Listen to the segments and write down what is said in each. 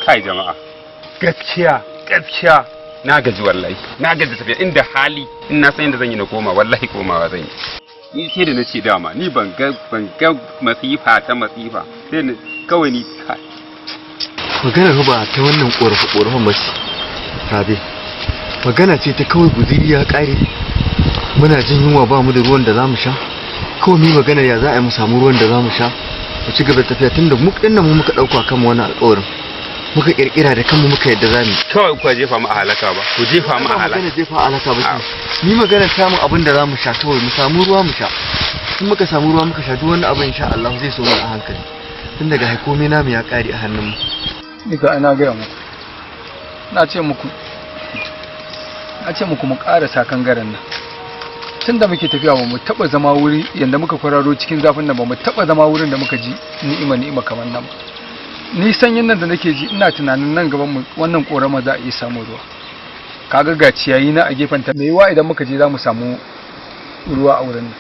Kai jama'a, gaskiya gaskiya na gaji wallahi, na gaji tafiya. Inda hali in na san yadda zan yi na koma, wallahi komawa zan yi. Ni sai da na ce dama ni ban ga masifa ta masifa sai ni kawai ni kai. Magana ba ta wannan korafe korafen ba ce, Rabe. Magana ce ta kawai guziri ya kare, muna jin yunwa, ba mu da ruwan da zamu sha. Kawai mu magana ya za a yi mu samu ruwan da zamu sha mu ci gaba da tafiya, tunda mu dinnan mu muka dauka kan wannan alƙawarin, muka kirkira da kanmu, muka yadda zamu. Kawai ku jefa mu a halaka ba, ku jefa mu a halaka. Magana jefa a halaka ba, ni magana samun abin da zamu sha, kawai mu samu ruwa mu sha. In muka samu ruwa muka sha, duk wani abu insha Allah zai so mu a hankali, tun daga komai namu ya kare a hannun mu. Ni ga ana gaya muku, na ce muku, na ce muku mu ƙarasa kangaren nan. Tun da muke tafiya ba mu taɓa zama wuri yanda muka kwararo cikin zafin nan ba, mu taɓa zama wurin da muka ji ni'ima ni'ima kamar nan ba. Ni sanyin nan da nake ji, ina tunanin nan gaban mu wannan korama za a iya samun ruwa. Kaga ga ciyayi na a gefen ta, mai yiwa idan muka je za mu samu ruwa a wurin nan.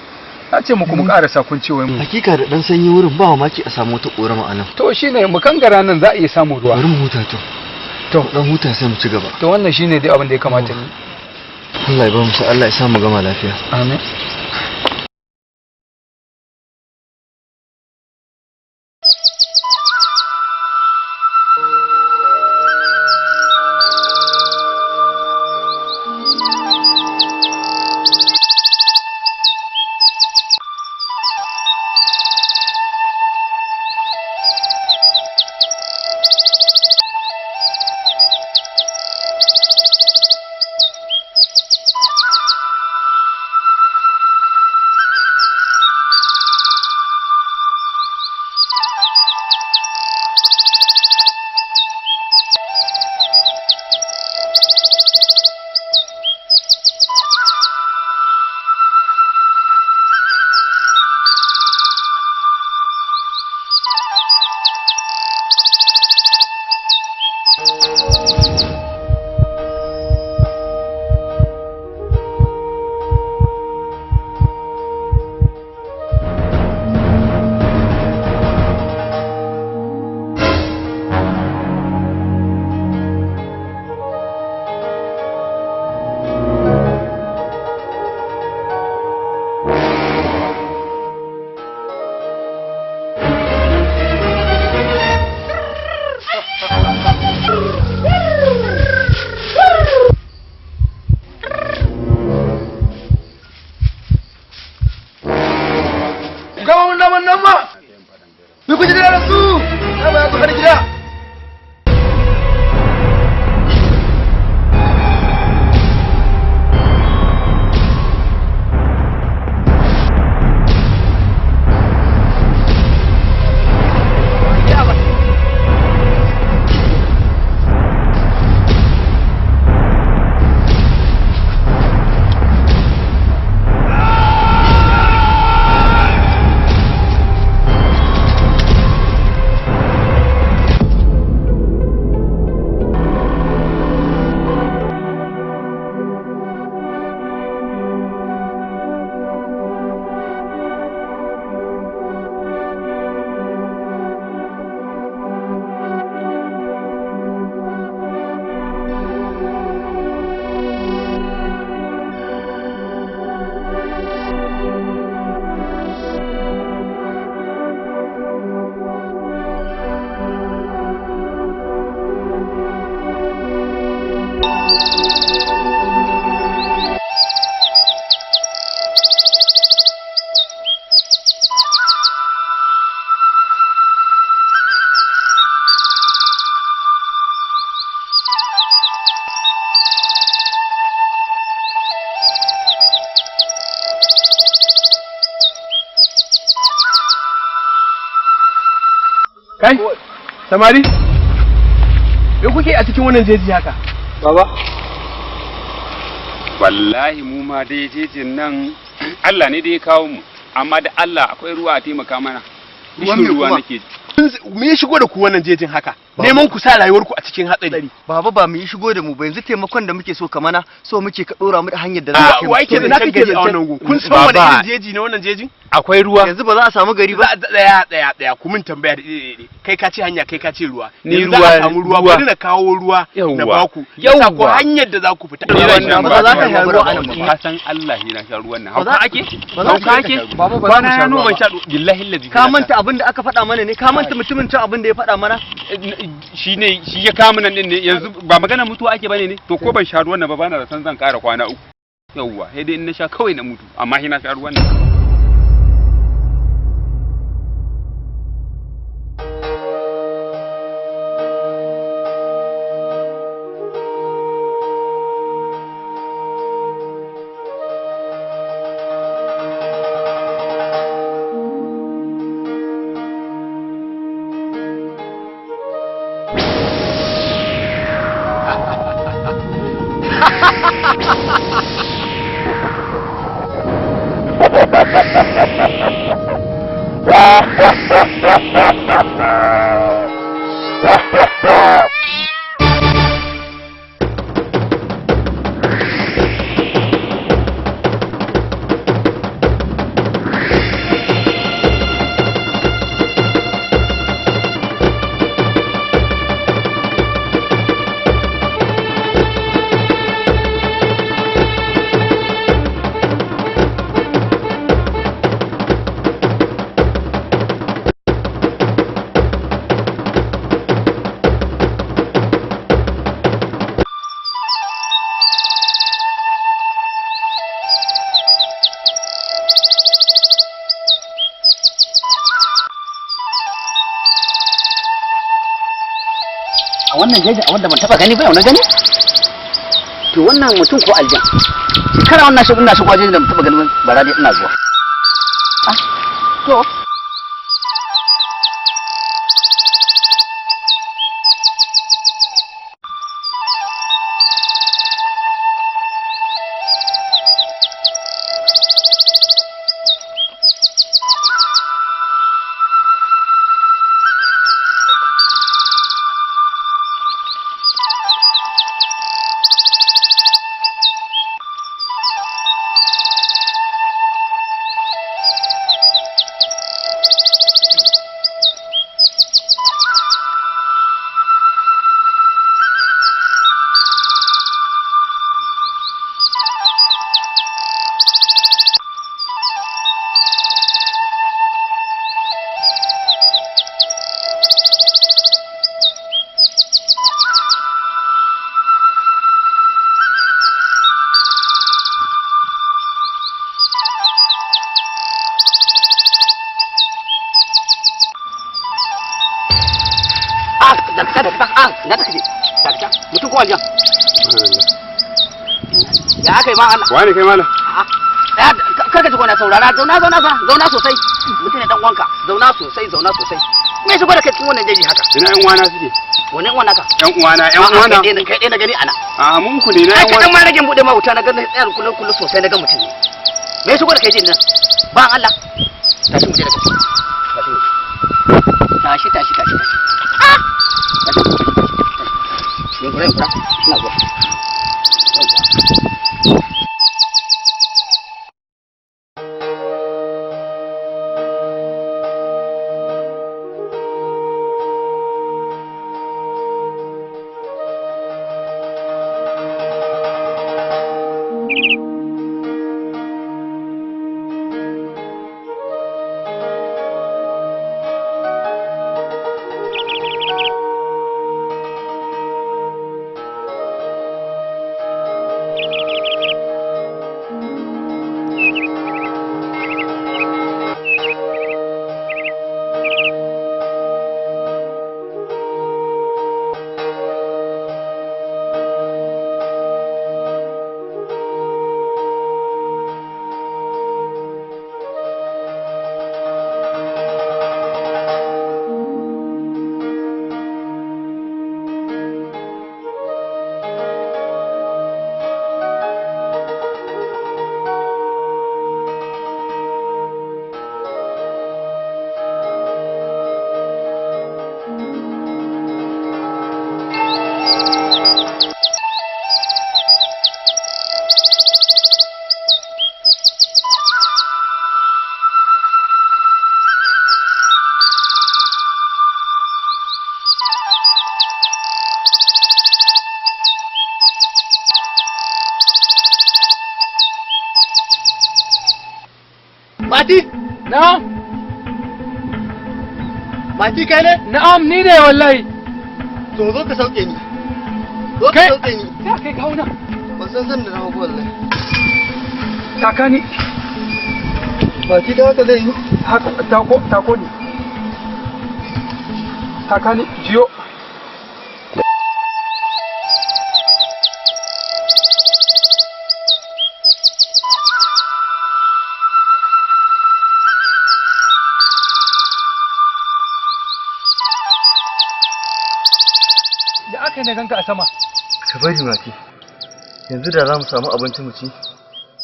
Na ce muku mu karasa kun ce wai mu. Hakika da dan sanyi wurin, ba mamaki a samu wata korama a nan. To shine, mu kangara nan, za a iya samun ruwa. Bari mu huta to. To. Dan huta sai mu ci gaba. To, wannan shine dai abin da ya kamata ni. Allah ya ba mu sa, Allah ya sa mu gama lafiya. Amin. Gama mun naman nan ma. Me kuke jira da su? Na ba ku har gida. Kai, samari, me kuke a cikin wannan jeji haka? Baba. Wallahi mu ma dai jejin nan Allah ne da ya kawo mu, amma da Allah akwai ruwa, a taimaka mana. Ruwan Rishin me ruwa kuma? nake ji. Me ya shigo da ku wannan jejin haka? Neman ku sa rayuwarku a cikin hatsari. Baba, ba mu yi shigo da mu ba, yanzu taimakon da muke so ka mana, so muke ka dora mu da hanyar da za Wa mu wa yake kai da kake gari a wannan gu? Kun san wani Baba. irin jeji ne wannan jejin? Akwai ruwa. Yanzu ba za a samu gari ba. Za tsaya, tsaya, tsaya, ku mun tambaya da ɗaya. Kai ka ce hanya, kai ka ce ruwa. Ni Yanzu za ruwa, a samu ruwa, ruwa. bari na kawo ruwa na Yawwa. baku. Na sa ku Yawwa. hanyar da za ku fita. Ni wannan Ba za ka sha ruwa a nan ba. Ka san Allah ne na sha ruwan nan. Ba za- Hauka ake? ba za Hauka ka ake? Baba, ba za mu Kwana sha na ruwa ban ba. sha ruwa. Billahi lazi. Ka manta abin da aka faɗa mana ne? Ka manta mutumin can abin da ya faɗa mana? Shi ne shi ya kama nan din ne, yanzu ba magana mutuwa ake bane ne. To, ko ban sha ruwan nan ba, bana da san zan ƙara kwana 3. Yawwa, sai dai in na sha kawai na mutu, amma sai na sha ruwan nan. A wannan jeji a wanda ban taba gani ba yau na gani. To wannan mutum ko aljan? Shekara wannan shi ina shigo jeji da ban taba gani ba, bara dai ina zuwa. Ah, to ah, dakata dakata, ah, na take dakata, mutum ko aljan? Ya aka yi ma Allah? Wani kai malam? A'a, kar ka ji gona, saurara, zauna zauna zauna zauna sosai, mutum ne dan wanka, zauna sosai zauna sosai. Me shigo da kai cikin wannan jeji haka? Ina yan uwana suke? Wani uwan naka? Yan uwana, yan A'a, uwana. kai dai na gani ana. A mun ku ne na Ai yan kaɗan uwana. ma rage buɗe ma wuta na ga tsayar kullum kullum sosai na ga mutum ne. Me shigo da kai jin nan? Ba Allah. Tashi mu je daga ciki. Tashi mu je. Tashi tashi tashi tashi. Ah! Tashi tashi tashi. Tashi. Yunkura yunkura. Ina zuwa. Yawwa. Mati! Na'am. Mati kai ne? Na'am, ni ne wallahi. To zo ka sauke ni. Zo ka Kai- sauke ni. Ya kai kawo nan. Ban san san da na hagu wallahi. Taka ni. Mati da haka zai yi? Haka tako tako ne. Taka ni jiyo. Ya aka yi na ganka a sama? Ka bari Mati. Yanzu da za mu samu abinci mu ci,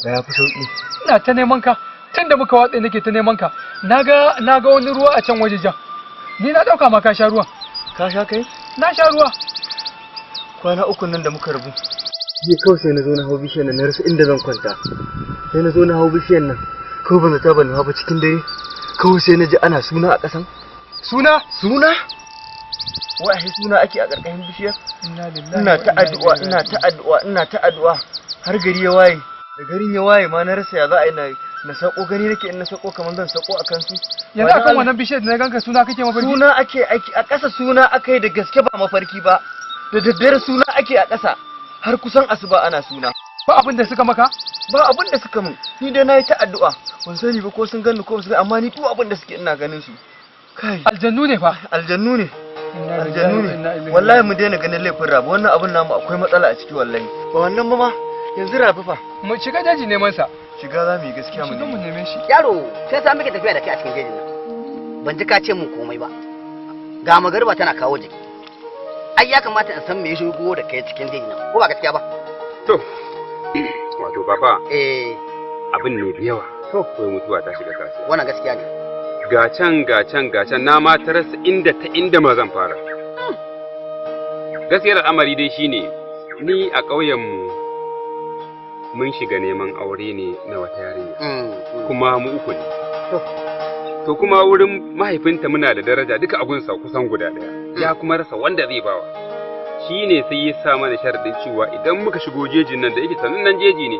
da ya fi sauƙi. Ina ta neman ka tun da muka watse nake ta neman ka. Naga wani ruwa a can wajejen. Ni na dauka ma ka sha ruwan. Ka sha kai? Na sha ruwa. Kwana uku nan da muka rabu. Jiya kawai sai na zo na hau bishiyar nan na rasa inda zan kwanta. Sai na zo na hau bishiyar nan. Kawai ban zata ban hau ba cikin dare. Kawai sai na ji ana suna a ƙasan. Suna? Suna? Wai ashe suna ake a ƙarƙashin bishiyar? Inna lillahi Ina wa ta inna addu'a, ilaihi ina ta raji'un. addu'a, ina ta addu'a. Har gari ya waye. Da garin ya waye ma na rasa ya za a yi na na sako gani nake in na sako kamar zan sako a kansu. Yanzu Ba dan akan Allah- wannan bishiyar da na ganka suna kake mafarki? Suna ake aiki a ƙasa, suna aka yi da gaske ba mafarki ba. Da daddare suna ake a ƙasa har kusan asuba ana suna. Ba abin da suka maka? Ba abin da suka min, ni dai na yi ta addu'a. Ban sani ba ko sun gani ko ba su gani, amma ni duk abin da suke ina ganin su. Kai, Aljannu ne fa. aljannu ne. Aljanu ne. Wallahi mu daina ganin laifin Rabi, wannan abun namu akwai matsala a ciki wallahi. Ba wannan ba ma, yanzu Rabi fa. Mu shiga daji neman sa. Shiga za mu yi gaskiya mu Shiga mu neme shi. Yaro, sai sa muke tafiya da kai a cikin jejin nan. Ban ji ka ce mun komai ba. Ga magariba tana kawo jiki. Ai ya kamata in san me ya shigo da kai cikin jejin nan, ko ba gaskiya ba? To, wato baba, Eh, abin ne da yawa. To, wai mutuwa ta shiga kasuwa. Wannan gaskiya ne. Ga can, ga can, ga can, na ma ta rasa inda ta inda ma zan fara. Gaskiyar al'amari dai shine ni a ƙauyenmu mun shiga neman aure ne na wata yarinya. Kuma mu uku ne. To kuma wurin mahaifinta muna da daraja duka agunsa kusan guda ɗaya. Ya kuma rasa wanda zai bawa. Shi ne sai ya sa mana sharadin cewa idan muka shigo jejin nan da yake sanannen jeji ne.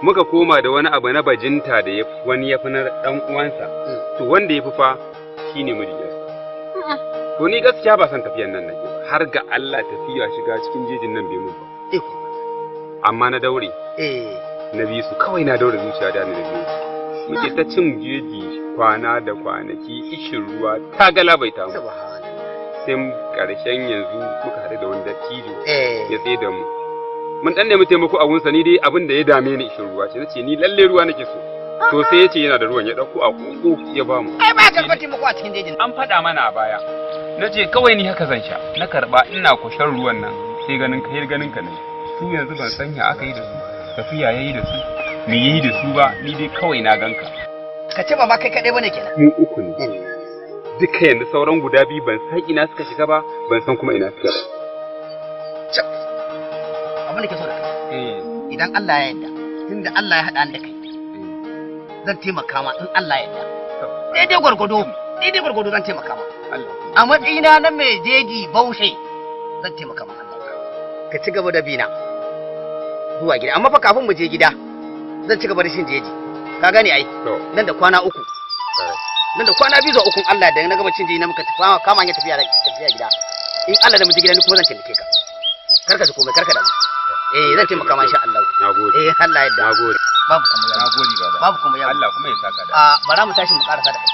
Muka koma da wani abu na bajinta da ya wani ya fi na ɗan uwansa. To wanda ya fi fa shi ne mijinsa. To ni gaskiya ba son tafiyan nan nake ba. Har ga Allah tafiya shiga cikin jejin nan bai mun ba. Amma na daure. Na bi su kawai, na daure zuciya da ni na biyu. Muke ta cin jeji kwana da kwanaki, ishin ruwa ta galabaita mu. Sai karshen yanzu muka haɗu da wani dattijo ya tsaye da mu. Mun dan nemi taimako a gunsa, ni dai abin da ya dame ni ishin ruwa ce, nace ni lalle ruwa nake so. To sai ya ce yana da ruwan, ya ɗauko a koko ya bamu. Ai ba karɓar taimako a cikin jejin. An faɗa mana a baya. Na ce kawai ni haka zan sha. Na karɓa ina kushan ruwan nan sai ganin ka ganin ka ne. Su yanzu ban san ya aka yi da su, tafiya yayi da su, me yayi da su ba, ni dai kawai na ganka. Ka ce ba ma kai kaɗai bane kenan. Mu uku ne. Duka yanzu sauran guda biyu ban san ina suka shiga ba, ban san kuma ina suka ba. Abin da ke so da kai. Idan Allah ya yarda, tunda Allah ya haɗa ni da kai, zan taimaka ma in Allah ya yarda. Daidai gwargwado, daidai gwargwado zan taimaka ma. A matsayina na mai jeji baushe, zan taimaka ma Allah. Ka ci gaba da bina zuwa gida, amma fa kafin mu je gida, zan ci gaba da shin jeji. Ka gane ai? Nan da kwana uku. Nan da kwana 2 zuwa 3 Allah da na gaba cin jeji na muka tafi kama hanyar tafiya tafiya gida. In Allah da mu je gida ni kuma zan taimake ka. Karka ji komai, karka damu. Eh, zan taimaka ma insha Allah. Nagode. Eh, Allah ya yarda. Nagode. Babu kuma yaro. Nagode baba. Babu kuma yaro. Allah kuma ya saka da. A bara mu tashi mu karasa da kai.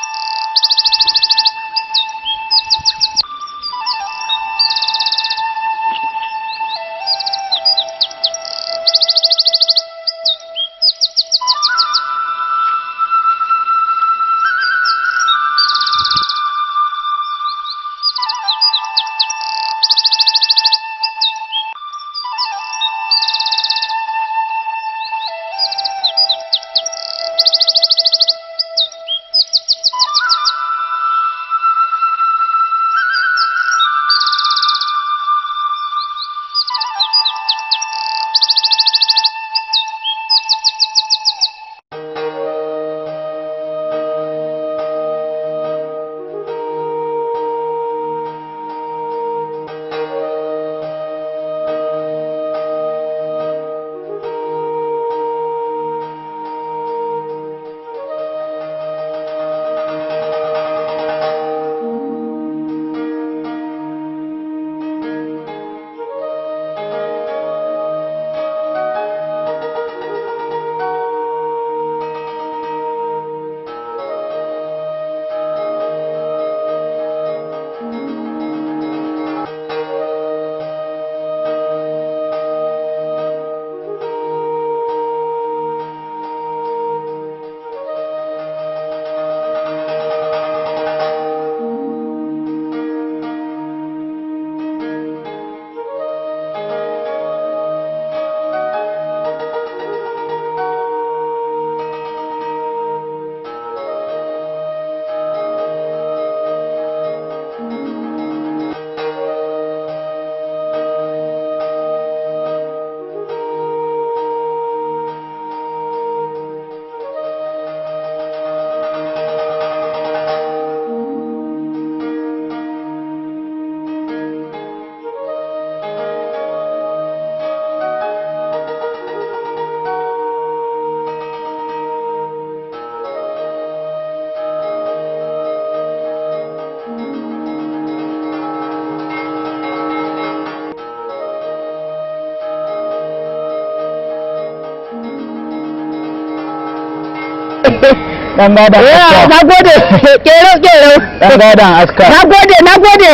Dan gadan aska. Na gode. Kero kero. Dan gadan aska. Na gode, na gode.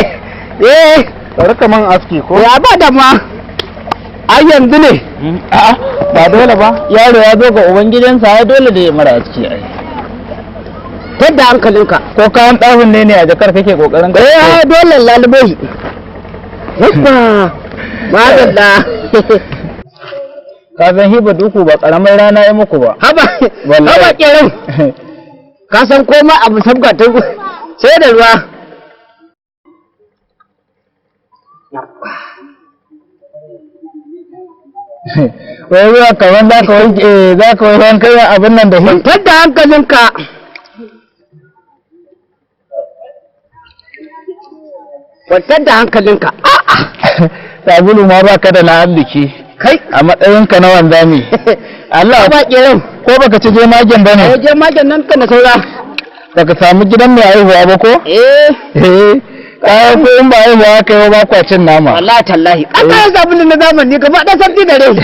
Eh, Bari kaman aski ko? Ya ba da ma. Ai yanzu ne. A'a, ba dole ba. Yaro ya zo ga ubangidansa ya dole da ya mara aski ai. Tadda hankalinka. Ko kayan ɗahun ne ne a jakar kake kokarin ka? Eh, dole lalubo shi. Yabba. Madalla. Ka san hiba duku ba karamar rana ya muku ba. Haba, Wallahi. haba kenan. Ka san komai abu sabga ta sai da ruwa. Wai ruwa kamar za ka wanke za ka wanke kai abin nan da shi. Kwantar da hankalinka. Kwantar da hankalinka. A'a. Sabulu ma ba ka da na arziki. Kai. A matsayinka na wanzami. Allah Haba kenan. ko baka ci jemagen ba A ne? wajen magen nan ka na saura. Baka samu gidan mai haihuwa ba ko? Eh. Eh. Kayan ko in ba haihuwa kai ba ba kwa cin nama. Wallahi tallahi. An kayan sabulun na zamani gaba ɗaya sabbi da rai.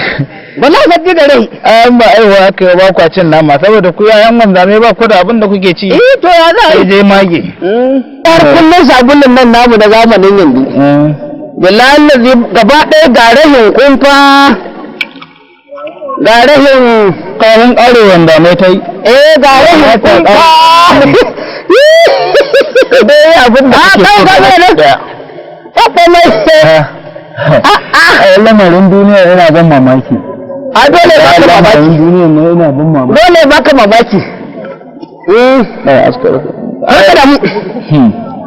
Wallahi sabbi da rai. Ayan ba haihuwa kai ba kwa cin nama saboda ku yayan wanzame ba ku da abin da kuke ci. Eh to ya za a Sai yi. jemage. Har kullum sabulun nan namu na zamanin yanzu. Wallahi allazi gaba ɗaya ga rahin kumfa ga rahin Kawun arewan da mai ta yi. eh ga rahin kumfa. Dai abin da Ah, kake kai so ka gaba ne. ɗaya. Haka mai. A lamarin duniya yana ban mamaki. A dole baka mamaki. Lamarin duniya ne yana ban mamaki. Dole baka mamaki. Eh, askar. Haka da mu.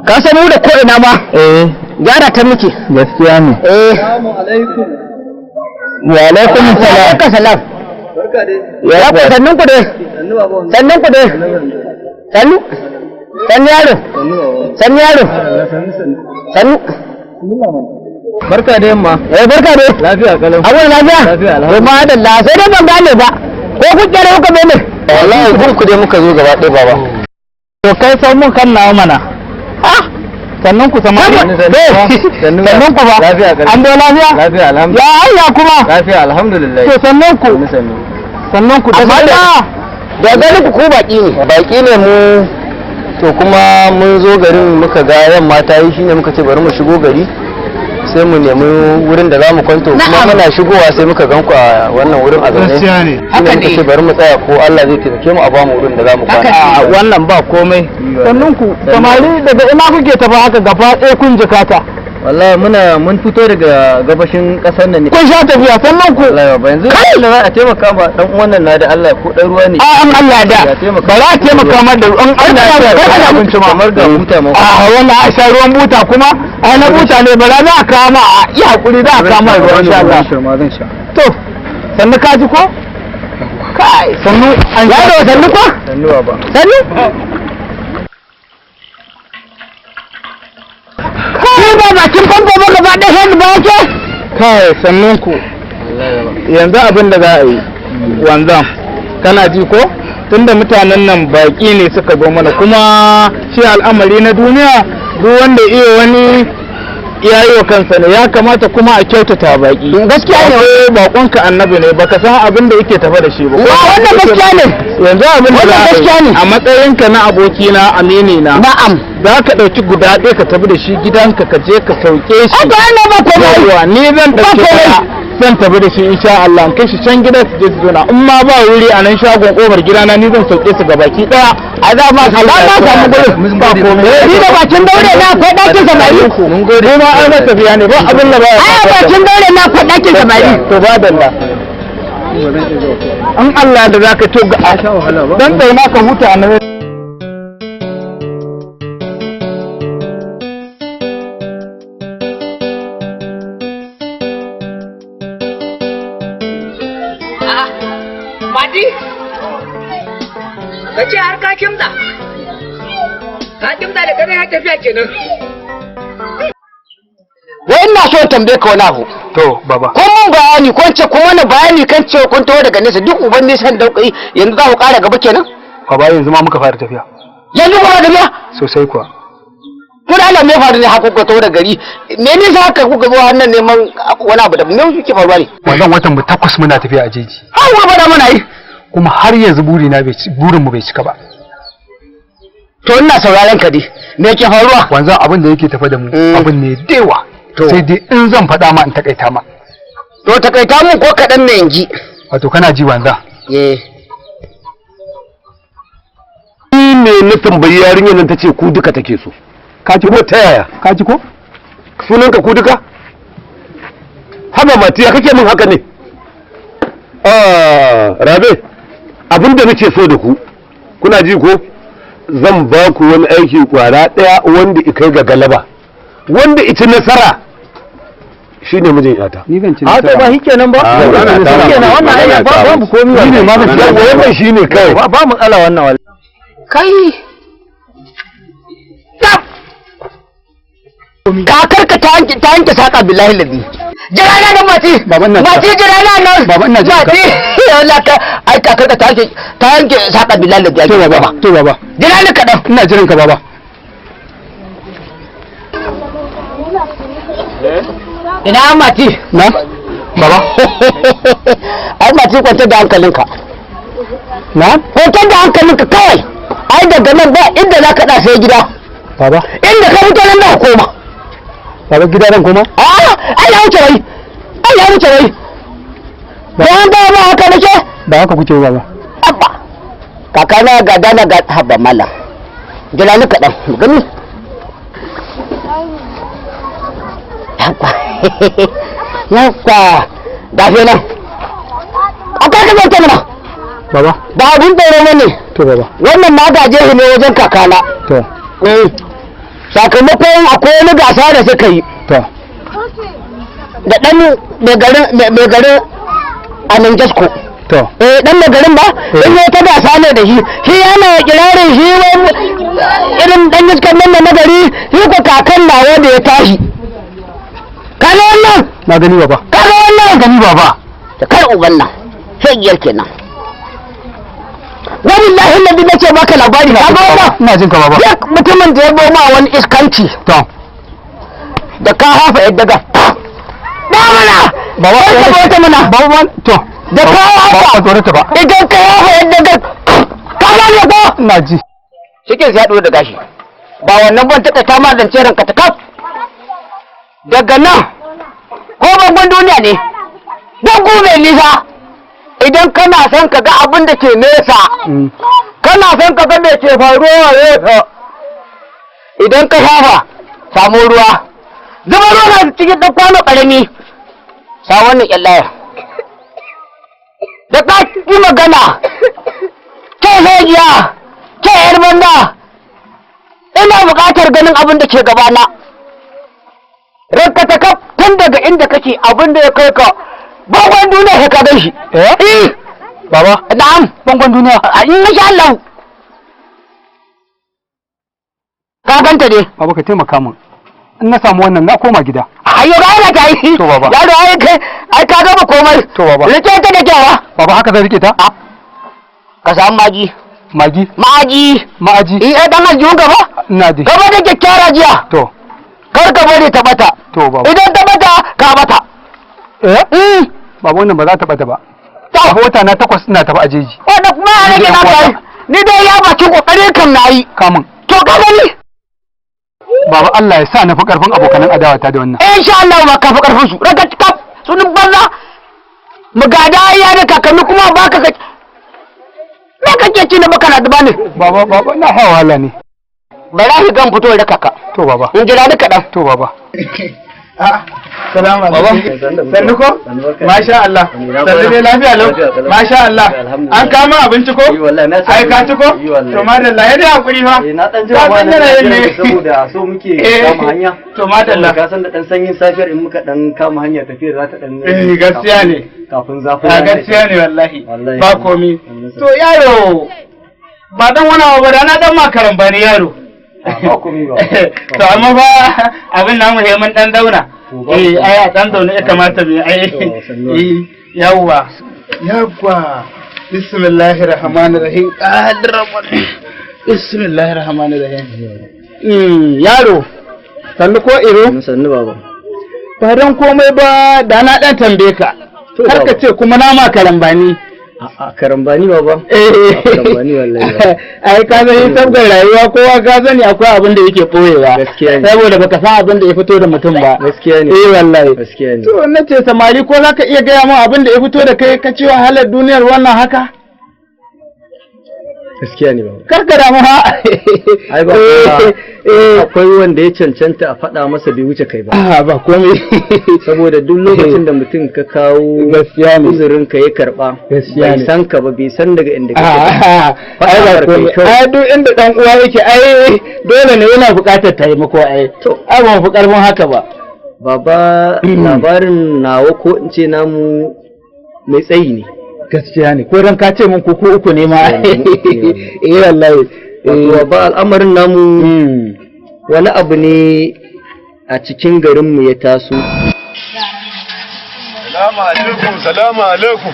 Ka san mu da ko ina ma Eh, gyara ta muke. gaskiya ne. Eh. Wa alaikum salam. Alaikum salam. Ya ku sannun ku dai. Sannun ku dai. Sannu. Sannu yaro. Sannu yaro. Sannu. Barka da yamma. Eh barka dai. Lafiya kalau. Abun lafiya? Lafiya, To ma da sai dai ban gane ba. Ko ku kere kuka bene? Wallahi gun ku dai muka zo gaba ɗaya baba. To kai san mun kan nawa mana. Ah, Sannan ku sama. Sannun ku ba. Lafiya kalau. An do lafiya? Lafiya alhamdulillah. Ya Allah kuma. Lafiya alhamdulillah. To sannan ku. Sannan ku Amma da ganin ku ku baki ne. Baki ne mu to kuma mun zo garin muka ga yamma ta yi shine muka ce bari mu shigo gari sai mu nemi wurin da za mu kwanto kuma Na'am. muna shigowa sai muka gan ku a wannan wurin a zaune Gaskiya ne. Haka Shine muka ne. ce bari mu tsaya ko Allah zai taimake mu a ba mu wurin da za mu kwana Haka ne. Wannan ba komai. Sannun ku samari daga ina kuke tafi haka gaba ɗaya kun jikata. Wallahi muna mun fito daga gabashin kasar nan ne. Kun sha tafiya sannan ku. Wallahi baba yanzu Allah za a taimaka ma dan uwan nan na da Allah ko dan ruwa ne. A an Allah da. Ya taimaka. Ba za a taimaka mar da an Allah da kar ka abinci ma. Kamar ga buta ma. A wannan a sha ruwan buta kuma ai na buta ne ba za a kama a yi hakuri za a kama ruwan sha Allah. Ma zan sha. To sannu ka ji ko? Kai sannu an Yaro sannu ko? Sannu baba. Sannu. Kai ba bakin famfo ba gaba ɗaya sai ba ke? Kai sannun ku yanzu abin da za a yi wanzan kana ji ko tunda mutanen nan baki ne suka zo mana kuma shi al'amari na duniya duk wanda iya wani ya yi wa kansa ne ya kamata kuma a kyautata baki Gaskiya ne. ne bakonka annabi ne baka san abin da yake tafa da shi ba Wa wannan gaskiya ne. yanzu abin da Wannan za a gaskiya yi ne. a matsayinka na abokina amini na Na'am. za ka ɗauki guda ɗaya ka tafi da shi gidanka ka je ka sauke shi Haka wannan ba komai. yawwa ni zan ɗauki Ba komai. ɗaya zan tafi da shi insha Allah in kai shi can gidan su je su zauna in ma ba wuri a nan shagon kofar gidana ni zan sauke su gabaki ɗaya A za ma za ma samu gurin. ba komai Eh, Ni da bakin daure na akwai ɗakin samari. mun gode mu ma an rasa biya ne ba abin da ba ya Ai a bakin daure na akwai ɗakin samari. to ba dalla in Allah da zaka to ga dan tsauna ka huta a nan. Mati, ka ce har ka kimta. Ka kimta da kana ya tafiya kenan. Wai ina so in tambaye ka wani abu. To baba. Kun mun bayani ko in ce kun mana bayani kan cewa kun taho daga nesa duk uban nisan da kuka yi yanzu za ku ƙara gaba kenan? Baba yanzu ma muka fara tafiya. Yanzu kuma tafiya? Sosai kuwa. Ko da Allah me ya faru ne haka kuka taho da gari? Me nisa haka kuka zo hannun neman wani abu da me kuke faruwa ne? Wannan watan mu takwas muna tafiya a jeji. Har wa bada muna yi. Kuma har yanzu burina bai ci burin mu bai cika ba. To ina sauraron ka dai. Me ke faruwa? Wanzan, abin da yake tafe da mu abin ne dewa. Sai dai in zan faɗa ma in takaita ma. To, takaita mun ko kaɗan ne in ji. Wato kana ji, wanzan? Eh. Ni ne na tambayi yarinyar nan, ta ce ku duka take so. Ka ji ko ta yaya? Ka ji ko? Sunanka ku duka? Haba matiya, kake min haka ne? Ah, Rabe, abinda nake so da ku, kuna ji ko? Zan ba ku wani aiki kwara daya wanda i kai ga galaba, wanda ici nasara shine mijin yata. Ni zan ci A to, ba shikenan ba. Shikenan, wannan ai ba babu komai. Ni ne ma zan ci. Wannan shine kai. Ba matsala wannan wallahi. Kai. Kakar ka ta yanke saka, billahi lazi. Jira na nan, mati. Baban na Mati, jira na nan. Baba, ina jin ka. Mati, wallahi ka ai kakar ka ta yanke saka, billahi lazi. To baba, to baba. Jira ni kaɗan. Ina jiran ka, baba. Ina mati? Na? Baba. Ai mati, kwantar da hankalinka. Na? Kwantar da hankalinka kawai. Ai daga nan ba inda za ka sai gida. Baba. Inda ka fito nan za ka koma. Baba, gida zan koma? A, ai ya wuce wai. Ai ya wuce wai. Bayan ba ba haka nake. Ba haka kuke ba, baba. Abba. Kakana ga dana ga habba mallam. Jira ni kaɗan, mu gani. Yawwa. Yawwa. Gafe nan. Akwai ka zauce mana. Baba. Ba abin tsoro ba ne. To baba. Wannan na gaje shi ne wajen kakana. To. Sakamakon akwai wani gasa da suka yi. To. Da ɗan mai garin a nan Jasko. To. Eh, dan mai garin ba, in yi ta gasa ne da shi, shi yana kirarin shi wai irin dan iskan nan na gari, shi ko kakan nawa da ya tashi. Kaga wannan? Na gani, baba. Kaga wannan? Gani, baba. Da kar uban nan, shegiyar kenan. Wallahi nabi nace baka labari, kaga wannan? Ina jin ka, baba. Duk mutumin da ya bo ma wani iskanci. To. Da ka hafa yadda ga. Da mana! Baba, Kai ka bauta mana. Baba, to. Da ka hafa. Ba tsorata ba. Idan ka hafa yadda ga. Ka gane ko? Ina ji. Cikin ya da gashi. Ba wannan ban taɓa ta ma zance ranka ta kaf. Daga nan ko bangon duniya ne. Don mai nisa. Idan kana son ka ga abin da ke nesa. Kana son ka ga me ke faruwa a nesa. Idan ka shafa, samu ruwa. Zuba ruwa na cikin ɗan kwano ƙarami. Sa wannan ƙyallayar. Da ka yi magana, ke hejiya, ke yar banda, ina buƙatar ganin abin da ke gabana. Ranka ta kaf tun daga inda kake, abin da ya kai ka bangon duniya sai ka gan shi. Eh? Eh. Baba. Na'am. Bangon duniya. A insha Allah. Ka ganta ne. Baba, ka taimaka min. In na samu wannan na koma gida. Ayo, rana ta yi. To, baba. Yaro, ai kai ai ka gama komai. To, baba. Rike ta da kyawa. Baba, haka zan rike ta? Ka samu magi. Magi. Ma'aji. Ma'aji. Eh, dan aljihun gaba. Ina ji. Gaba da kyakkyara jiya. To. Kar ka bari ta bata. To baba. Idan ta bata, ka bata. Eh? Mm. Baba, wannan ba za ta bata ba. To. Wata na 8 ina tafi a jeji. Wannan kuma ya rage na kai. Ni dai ya bakin kokarin kam na yi. Kamun. To, ka gani? Baba, Allah ya sa na fi karfin abokanan adawata da wannan. Insha Allah ba ka fi karfin su. Raga kaf sunan banza. Mu gada ya da kakanni kuma baka ka. Me kake ci na baka na duba ne? Baba, baba, na hawa wahala ne. Bara shi gan fito da kaka. To baba. In jira ni kaɗan. To baba. Salamu alaikum. Sannu ko? Masha Allah. Sannu dai, lafiya lau. Masha Allah. An kama abinci ko? Ai ka ci ko? To madalla, ya dai hakuri fa. Na dan Ka jira ma san na yanayin jira ne. saboda so muke Eh. kama hanya. To madalla. Ka san da dan sanyin safiyar, in muka dan kama hanya tafiyar za ta dan Eh, gaskiya ne. Kafin zafin A rana. gaskiya ne wallahi. Wallahi. Ba komi. Wallahi. To yaro, ba dan wani abu ba, da na dan makaran ba ne yaro. Ba komi ba. To amma fa abin namu he mun dan zauna. To, ba Eh, komi. ai a dan zaune ya kamata mu yi ai. To, sannu. Eh, yawwa. Yawwa. Bismillahir Rahmanir Rahim. Bismillahir Rahmanir Rahim. Yaro. Sannu ko iro? Sannu baba. Ba dan komai ba, da na dan tambaye ka. To, Kar ka baba. ce kuma na ma karambani. A karambani baba. Eh. Karambani wallahi. Ai ka sani sabgar rayuwa kowa ka sani akwai abin da yake boyewa. Gaskiya ne. Saboda baka san abin da ya fito da mutum ba. Gaskiya ne. Eh wallahi. Gaskiya ne. To na ce samari ko za ka iya gaya min abin da ya fito da kai ka ci wahalar duniyar wannan haka? Gaskiya ne baba. Kar ka damu ha. Ai ba Eh, akwai wanda ya cancanta a faɗa masa bai wuce kai ba. Ah ba komai. Saboda duk lokacin da mutum ka kawo Gaskiya ne. uzurin ka ya karba Gaskiya bai ne. san ka ba bai san daga inda kake ba. Ah, ai ba Faɗa komai. kai kawai. Ai duk inda dan uwa yake ai dole ne yana buƙatar taimako ai. To. Ai ba mu fi ƙarfin haka ba. Baba labarin nawa ko in ce namu mai tsayi ne. Gaskiya ne. Ko dan ka ce min ko uku ne ma. Eh, mu uku ne wallahi. Eh wallahi. Wato baba al'amarin namu wani abu ne a cikin garinmu ya taso. Salamu alaikum, salamu alaikum.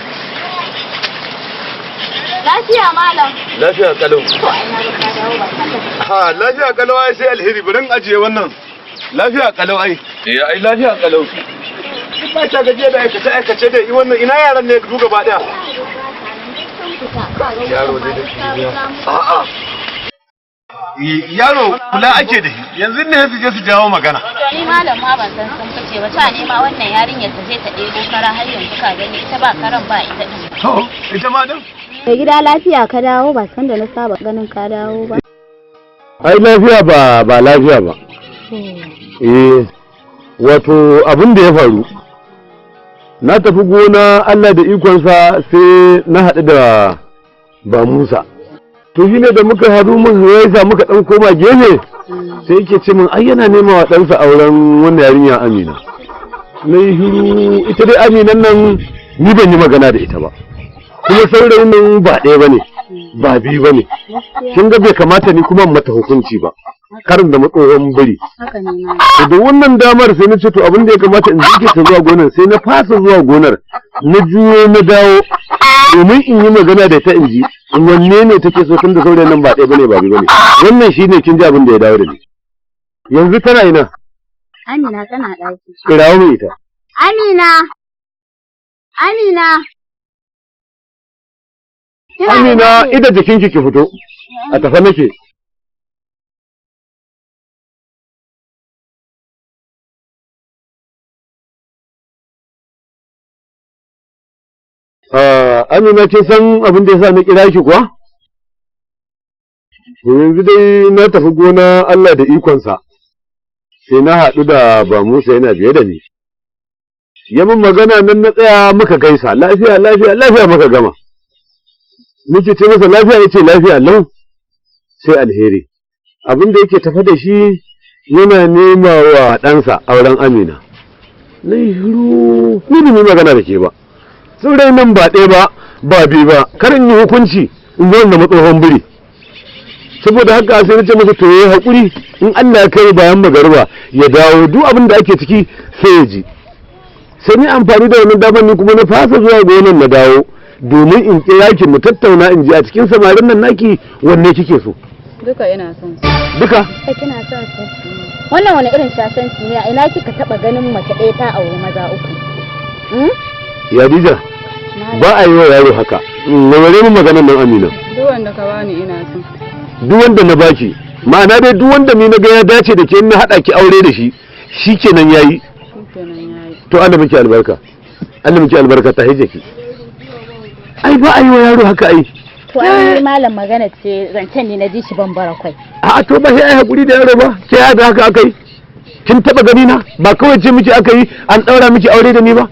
Lafiya malam. Lafiya kalau. To ai na ga ka dawo ba san da Ha, lafiya kalau ai sai alheri bari in ajiye wannan. Lafiya kalau ai. Eh, ai lafiya kalau. Ba ta gaje da aikace aikace da yi wannan ina yaran ne duk gaba daya. Yaro dai da kimiyya. A'a. Yaro kula ake da shi. Yanzu ne su je su jawo magana. Ni malam ma ban san sun fice ba ta nema wannan yarinyar ta je ta ɗebo kara har yanzu ka gani ita ba karan ba ita ɗin. To, ita ma din? Mai gida lafiya ka dawo ba san da na saba ganin ka dawo ba. Ai lafiya ba ba lafiya ba. Eh, wato abin da ya faru. Na tafi gona Allah da ikonsa sai na haɗu da ba Musa. To shi ne da muka haɗu mun gaisa muka ɗan koma gefe sai yake ce min ai yana nema wa ɗansa auren wannan yarinya Amina. Na yi shiru ita dai Aminan nan ni ban yi magana da ita ba. Kuma saurayin nan ba ɗaya ba ne, ba biyu ba ne. Kin ga bai kamata ni kuma in mata hukunci ba. Karin da matsohon biri. Haka ne ma. To da wannan damar sai na ce to abin da ya kamata in jinkirta zuwa gonar sai na fasa zuwa gonar na juyo na dawo domin in yi magana da ta in ji wanne ne take so tun da saurayin nan ba ɗaya bane ba biyu bane wannan shine kin ji abin da ya dawo da ni yanzu tana ina Amina tana ɗaki. kirawo mai ita Amina! Amina! Kina Amina ina ne? ida jikinki ki fito a tafa nake Ah, Amina kin san abin da yasa na kira ki kuwa? To yanzu dai na tafi gona Allah da ikonsa. Sai na haɗu da ba Musa yana biye da ni. Ya min magana nan na tsaya muka gaisa lafiya lafiya lafiya muka gama. Nake ce masa lafiya yace lafiya lau sai alheri. Abin da yake tafe da shi yana nema wa ɗansa auren Amina. Na yi shiru ni ba mu yi magana da ke ba. Saurayin nan ba ɗaya ba ba biyu ba kar in yi hukunci in zo na matsohon biri saboda haka sai na ce masa to yayi hakuri in Allah ya kai bayan magariba ya dawo duk abin da ake ciki sai ya ji sai ni amfani da wannan damar ni kuma na fasa zuwa gonan na dawo domin in kira ki mu tattauna in ji a cikin samarin nan naki wanne kike so Duka ina son su. duka Kai kina son su. Wannan wani irin shashanci ne a ina kika taba ganin mace ɗaya ta auri maza uku? Hmm? Yadija ba a yi wa yaro haka warware mu maganar nan Amina Duk wanda ka bani ina so. duk wanda na baki ma'ana dai duk wanda ni na ga ya dace da ke in na haɗa ki aure da shi shikenan yayi Shikenan yayi. to Allah miki albarka Allah miki albarka ta hije ki ai ba a yi wa yaro haka ai To ai ni malam magana ce zancen ne na ji shi ban kwai. a to ba sai ai hakuri da yaro ba ke ya da haka akai kin taba gani na ba kawai ce miki aka yi an daura miki aure da ni ba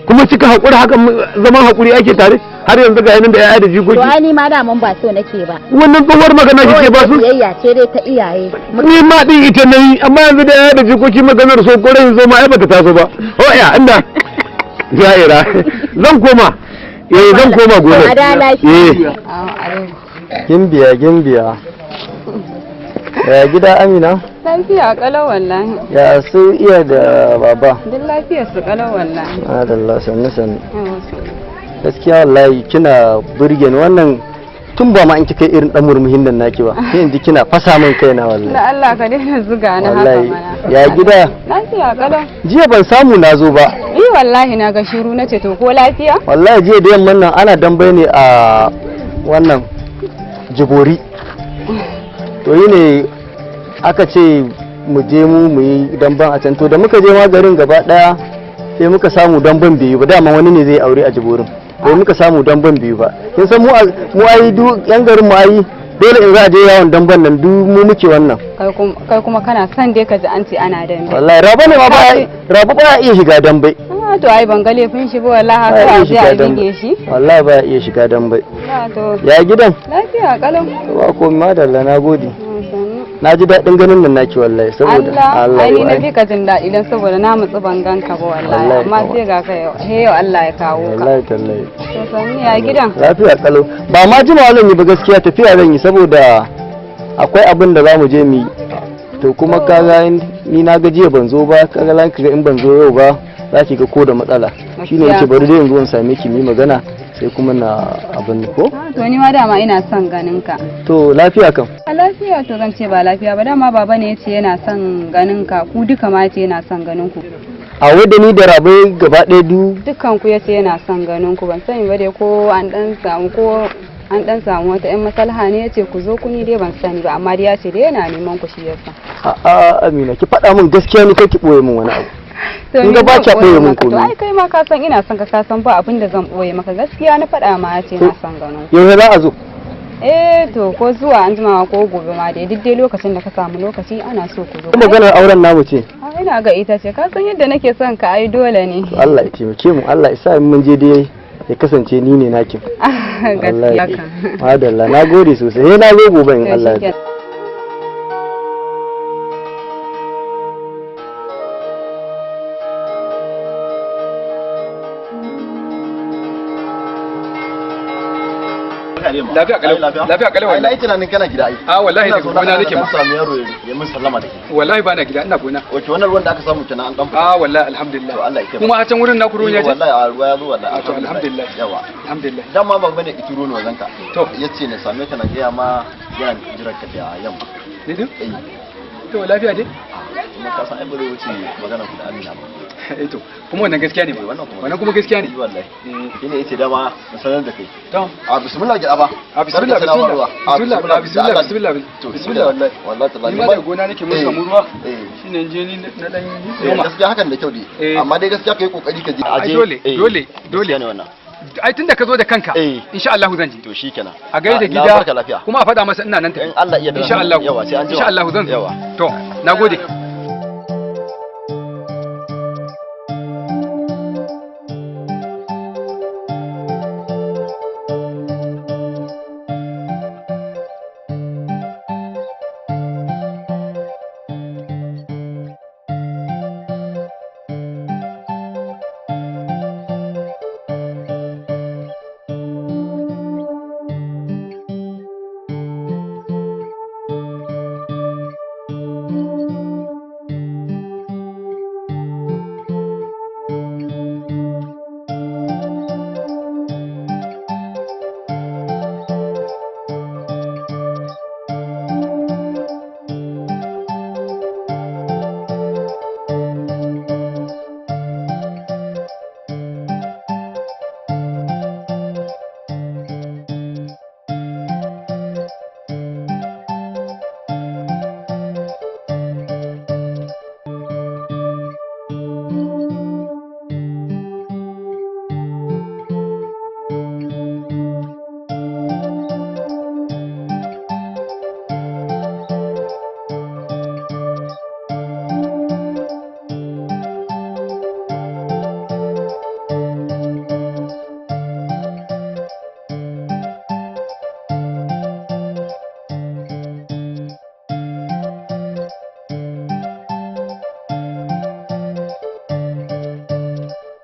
kuma kika hakura haka zaman hakuri ake tare har yanzu ga yanin da yaya da To jikoki ai ni ma daman ba so nake ba. wannan tsohuwar magana kike ba su Biyayya ce dai ta iyaye. ni ma din ita nayi amma yanzu da yaya da jikoki maganar so ko rai zo ma ai bata taso ba oh ya inda jaira zan koma eh zan koma gonar A da lafiya. eh Gimbiya gimbiya. Ya gida Amina? Lafiya kalau wallahi. Ya su iya da baba. Duk lafiyar su kalau wallahi. Adalla sannu sannu. Yawa su. Gaskiya wallahi kina burge ni wannan tun ba ma in kika yi irin dan murmuhin nan naki ba. Sai in ji kina fasa min kaina wallahi. Da Allah ka daina zuga ni haka Wallahi mana. ya gida Lafiya kalau. jiya ban samu na zo ba. Eh wallahi na ga shiru nace to ko lafiya? Wallahi jiya da yamman nan ana dambe ne a wannan jibori. To yi ne aka ce mu je mu yi damban a can, to da muka je ma garin gaba daya sai muka samu damban bai yi ba, dama wani ne zai aure a jiborin. Sai muka samu damban bai yi ba. Kin san mu ai duk yan garin mu ai dole in za a je yawon damban nan duk mu muke wannan. Kai kuma kana son dai ka ji an ce ana dambe. Wallahi rabo ne ma ba rabo ba iya shiga dambe. Ah to ai ban ga laifin shi ba wallahi haka a je a bige shi. Wallahi ba iya shiga dambe. To ya gidan? Lafiya kalau. Ba ko madalla, na gode. Na ji daɗin ganin nan naki wallahi saboda Allah ai ni na fi ka jin daɗi dan saboda na mutsu ban ganka ba wallahi, amma sai ga ka yau, he yau Allah ya kawo ka. Wallahi tallahi. To sanni ya gidan? Lafiya kalau. Ba ma jimawa zan yi ba gaskiya, tafiya zan yi saboda akwai abin da za mu je mu yi. To kuma kaga ni na ga jiya ban zo ba, kaga lan kaga in ban zo yau ba za ki ga ko da matsala. Shine nake bari dai yanzu in same ki mu yi magana sai kuma na abin ko? To ni ma dama ina son ganin ka. To lafiya kam. A lafiya to zan ce ba lafiya ba, dama baba ne yace yana son ganin ka, ku duka ma yace yana son ganin ku. A wai da ni da Rabe gaba ɗaya du dukkan ku yace yana son ganin ku, ban sani ba dai ko an dan samu ko an dan samu wata ƴan maslaha ne yace ku zo ku, ni dai ban sani ba, amma dai yace dai yana neman ku shi yasa. A'a Amina, ki faɗa min gaskiya ni kai ki boye min wani abu. Kin ga ba ki boye min komai. To ai kai ma ka san ina son ka, ka san ba abin da zan boye maka, gaskiya na faɗa ma yace na son ganin ku. Yau za a zo? Eh to ko zuwa an jima ko gobe ma dai, duk dai lokacin da ka samu lokaci ana so ku zo. Maganar auren namu ce. Ina ga ita ce, ka san yadda nake son ka ai dole ne. To Allah ya taimake mu, Allah ya sa mun je dai ya kasance ni ne nakin. Gaskiya ka. Madalla, na gode sosai. Eh na zo gobe in Allah ya. Lafiya kalau, lafiya kalau wallahi. Ai tunanin kana gida ai. A wallahi daga gona nake ma. Samu yaro ya mun sallama da ke. Wallahi bana gida, ina gona. Wace wannan ruwan da aka samu kenan an dan fita. A wallahi alhamdulillah. To Allah ya kuma a can wurin naku ruwan ya je? Wallahi a ruwa ya zo wallahi. To alhamdulillah. Yawa. Alhamdulillah. Dama baba ne ituro ne wajen ka. To yace na same ka na gaya ma yana jiran ka da yamma. Ni din? To lafiya dai? Kuma ka san ai bare wuce magana ku da Amina ba. Eh to kuma wannan gaskiya ne ba, wannan kuma gaskiya ne wallahi. Shine yace dama na sanar da kai. To a bismillah gida ba. A bismillah bismillah. Bismillah bismillah bismillah. To bismillah wallahi. Wallahi tallahi. Ni ma da gona nake mun samu ruwa. Shine je ni na dan noma. Gaskiya hakan da kyau dai. Amma dai gaskiya kai kokari ka je. Ai dole dole dole ne wannan. Ai tunda ka zo da kanka insha Allah zan je. To shikenan. A gaida gida kuma a faɗa masa ina nan tafi. In Allah iya insha Allah. Yawa sai an insha Allah zan yawa. To nagode.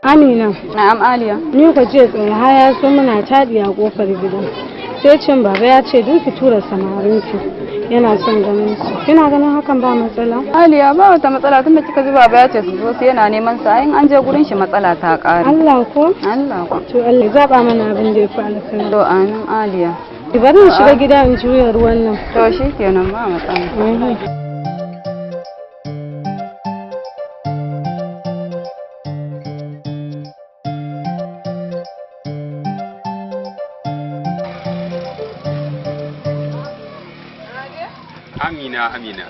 Amina. Na'am Aliya. Ni ko jiya tsinha ya so muna taɗi a kofar gida. Sai cin baba ya ce duk ki tura samarin ki. Yana son ganin su. Kina ganin hakan ba matsala? Aliya ba wata matsala tunda kika ji baba ya ce su zo sai yana neman sa in an je gurin shi matsala ta ƙare. Allah ko? Allah ko. To Allah ya zaba mana abin da ya fi alkhairi. To amin Aliya. Bari in shiga gida in juya ruwan nan. To shikenan ba matsala. Amina, Amina.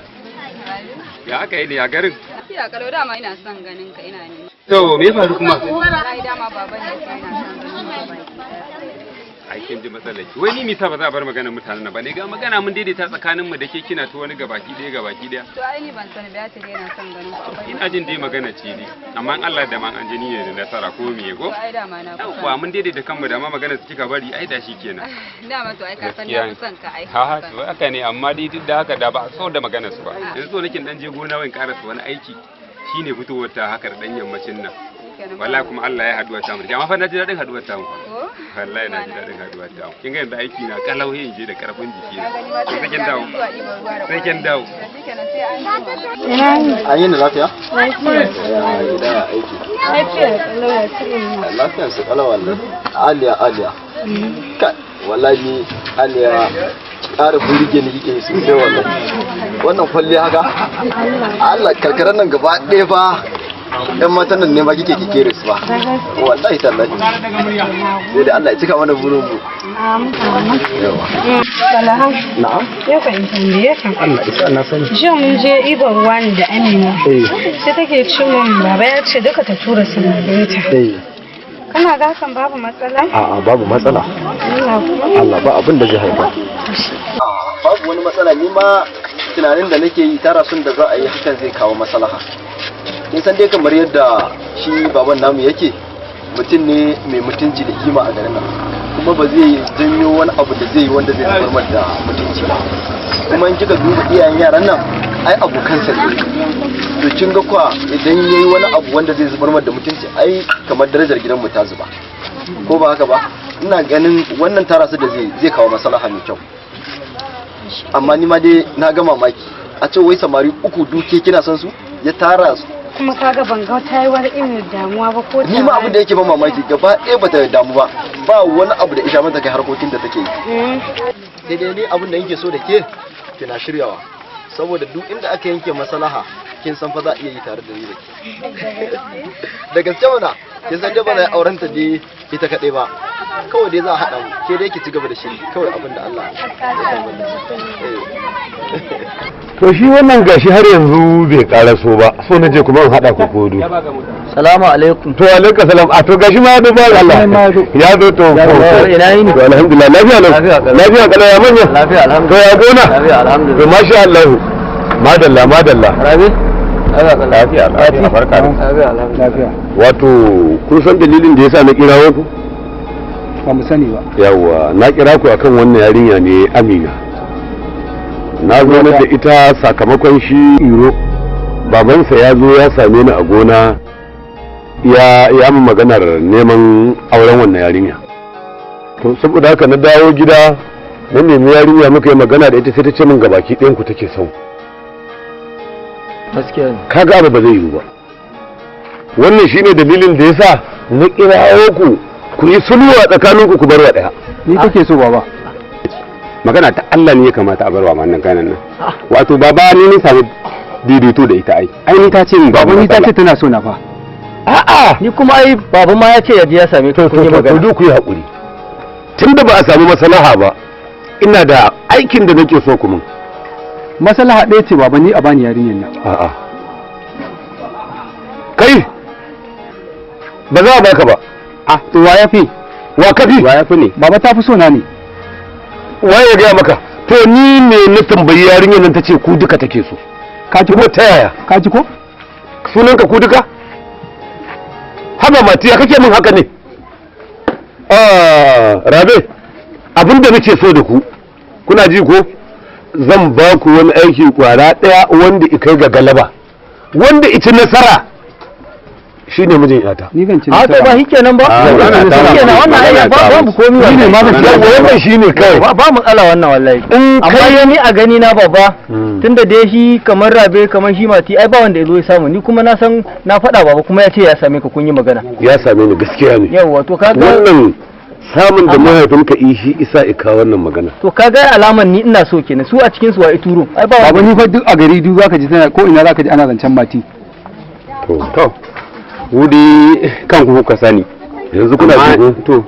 Ya aka yi ne a garin? Lafiya kalau, dama ina son ganin ka, ina ne. To, me ya faru kuma? Wallahi dama baba ne ya ina son ganin ka baki ɗaya. Ai kin ji matsalar ki. Wai ni misa ba za a bar maganar mutanen nan ba ne, ga magana mun daidaita tsakanin mu da ke, kina ta wani gabaki ɗaya gabaki ɗaya. To ai ni ban sani ba, ya ce dai yana son ganin ku. Akwai Ina jin dai magana ce dai, amma in Allah da man an ji ni ne da nasara ko me ko? To ai dama na fi son. Yawwa, mun daidaita kanmu da ma magana su kika bari, ai da shi kenan. Dama to ai ka san Gaskiya na ne. fi son ka ai. Ha ha, to haka ne, amma dai duk da haka da ba a so da maganar su ba. Yanzu so nake dan je gona wayin karasa wani aiki, shine fitowar ta haka da dan yammacin nan. Shikenan ba. Wallahi kuma Allah ya haduwa ta mu. Amma fa na ji dadin haduwar ta mu. Ko? Wallahi na ji dadin haduwar ta mu. Kin ga yanzu aiki na kalau, yin je da karfin jiki Ka na. gani ma To sai kin dawo. zuwa ɗiban ruwa da Sai kin dawo. To shikenan, sai an jima. Ina yi. An yi ni lafiya? Lafiya. Ya gida, ya aiki? Lafiya kalau, ya ci ina. Lafiyar su kalau wallahi. Aliya, Aliya. Kai, wallahi ni Aliya ƙara burge ni kike yi sosai wallahi. Wannan kwalliya haka? Allah, karkarar nan gaba ɗaya fa yan matan nan ne ma kike kikere su ba. Wallahi tallahi. Sai da Allah ya cika mana burin mu. Amin. Yawa. Salaha. Na'am. Yau ka in tambaye ka. Allah isa na sani. Jiya mun je ɗiban ruwa ne da Amina. Sai take ce min baba ya ce duka ta tura samarinta. Eh. Kana ga hakan babu matsala? A'a, babu matsala. Allah kuma. Allah ba abin da zai haifa. Babu wani matsala, ni ma tunanin da nake yi, tara sun da za a yi hakan zai kawo maslaha. Kin san dai kamar yadda shi baban namu yake, mutum ne mai mutunci da kima a garin nan. Kuma ba zai janyo wani abu da zai yi wanda zai zubar mar da mutunci ba. Kuma in kika duba iyayen yaran nan, ai abokansa ne. To kin ga kwa idan yayi wani abu wanda zai zubar mar da mutunci, ai kamar darajar gidanmu ta zuba. Ko ba haka ba? Ina ganin wannan tara su da zai kawo maslaha mai kyau. Amma ni ma dai na ga mamaki, a ce wai samari uku duke kina son su, ya tara su. Kuma kaga ban ga ta yi wani irin damuwa ba ko Ni ma abin da yake ban mamaki, gaba ɗaya bata damu ba, ba wani abu da isha mata kai harkokin da take yi. Sai dai ni abin da yake so da ke, kina shiryawa, saboda duk inda aka yanke maslaha, kin san fa za a iya yi tare da ni da ke. Da gaske mana, kin san dai ba za a auren ta dai ita kaɗai ba, kawai dai za a haɗa mu, ke dai ki ci gaba da shiri kawai, abin da Allah ya sa. To shi wannan gashi har yanzu bai karaso ba, so na je kuma in haɗa ku kodo. Salamu alaikum. To alaikum salam. A to gashi ma ya zo ba Allah. Ya zo to. Ina yini? To alhamdulillah, lafiya lau. Lafiya kalau, ya manya. Lafiya alhamdulillah. To ya gona? Lafiya alhamdulillah. To masha Allah. Madalla madalla. Rabi? Lafiya lafiya, barka da. Lafiya alhamdulillah. Wato kun san dalilin da yasa na kirawo ku? Ba mu sani ba. Yawwa, na kira ku akan wannan yarinya ne Amina. Na zo da ita sakamakon shi Iro. Babansa ya zo ya same ni a gona, ya min maganar neman auren wannan yarinya. To saboda haka na dawo gida, na nemi yarinya, muka yi magana da ita, sai ta ce min gabaki ɗayan ku take son. Gaskiya ne. Kaga abu ba zai yiwu ba. Wannan shine dalilin da yasa na kirawo ku, ku yi sulhu a tsakaninku, ku bar wa ɗaya. Ni kake so baba? Magana ta Allah ne ya kamata a barwa wannan kanan nan. Wato baba, ni ne samu daidaito da ita ai. Ai ni ta ce min Baba, ni ta ce tana so na fa. A'a. Ni kuma ai baba ma ya ce ya je ya same ka kun yi To magana. duk ku yi haƙuri. Tunda ba a samu maslaha ba, ina da aikin da nake so ku mun. Maslaha ɗaya ce baba, ni a bani yarinyar nan. A'a. Kai, ba za a baka ba. Ah, to wa yafi? Wa kafi? Wa yafi ne? Baba, ta fi so na ne. Wa ya gaya maka? To ni ne na tambayi yarinyar nan, ta ce ku duka take so. Ka ji Kuma ko? ta yaya? Ka ji ko? Sunanka ku duka? Haba matiya, kake min haka ne? Ah, Rabe, abin da nake so da ku, kuna ji ko? Zan ba ku wani aiki kwara ɗaya wanda i kai ga galaba, wanda i ci nasara shine mijin yata. Ni zan ci A to ba nasara. shikenan ba? Ah, magana ta Shikenan wannan ai magana ba ta babu komai Ni ne wallahi. ma zan ci wannan shine kawai. Ba matsala wannan wallahi. In Amma kai dai ni a gani na baba, tunda dai shi kamar Rabe, kamar shi Mati, ai ba wanda ya zo ya samu, ni kuma na san na faɗa baba, kuma ya ce ya same ka kun yi magana. Ya same ni, gaskiya ne. Yawwa, to kaga Wannan samun da mahaifinka ishi isa ika wannan magana. To kaga alaman ni ina so kenan, su a cikin su wa ituro ai ba Baba, ni fa duk a gari duk zaka ji tana ko ina zaka ji ana zancen mati. To Wudi kanku kuka sani. Yanzu kuna Amma- ji ko? To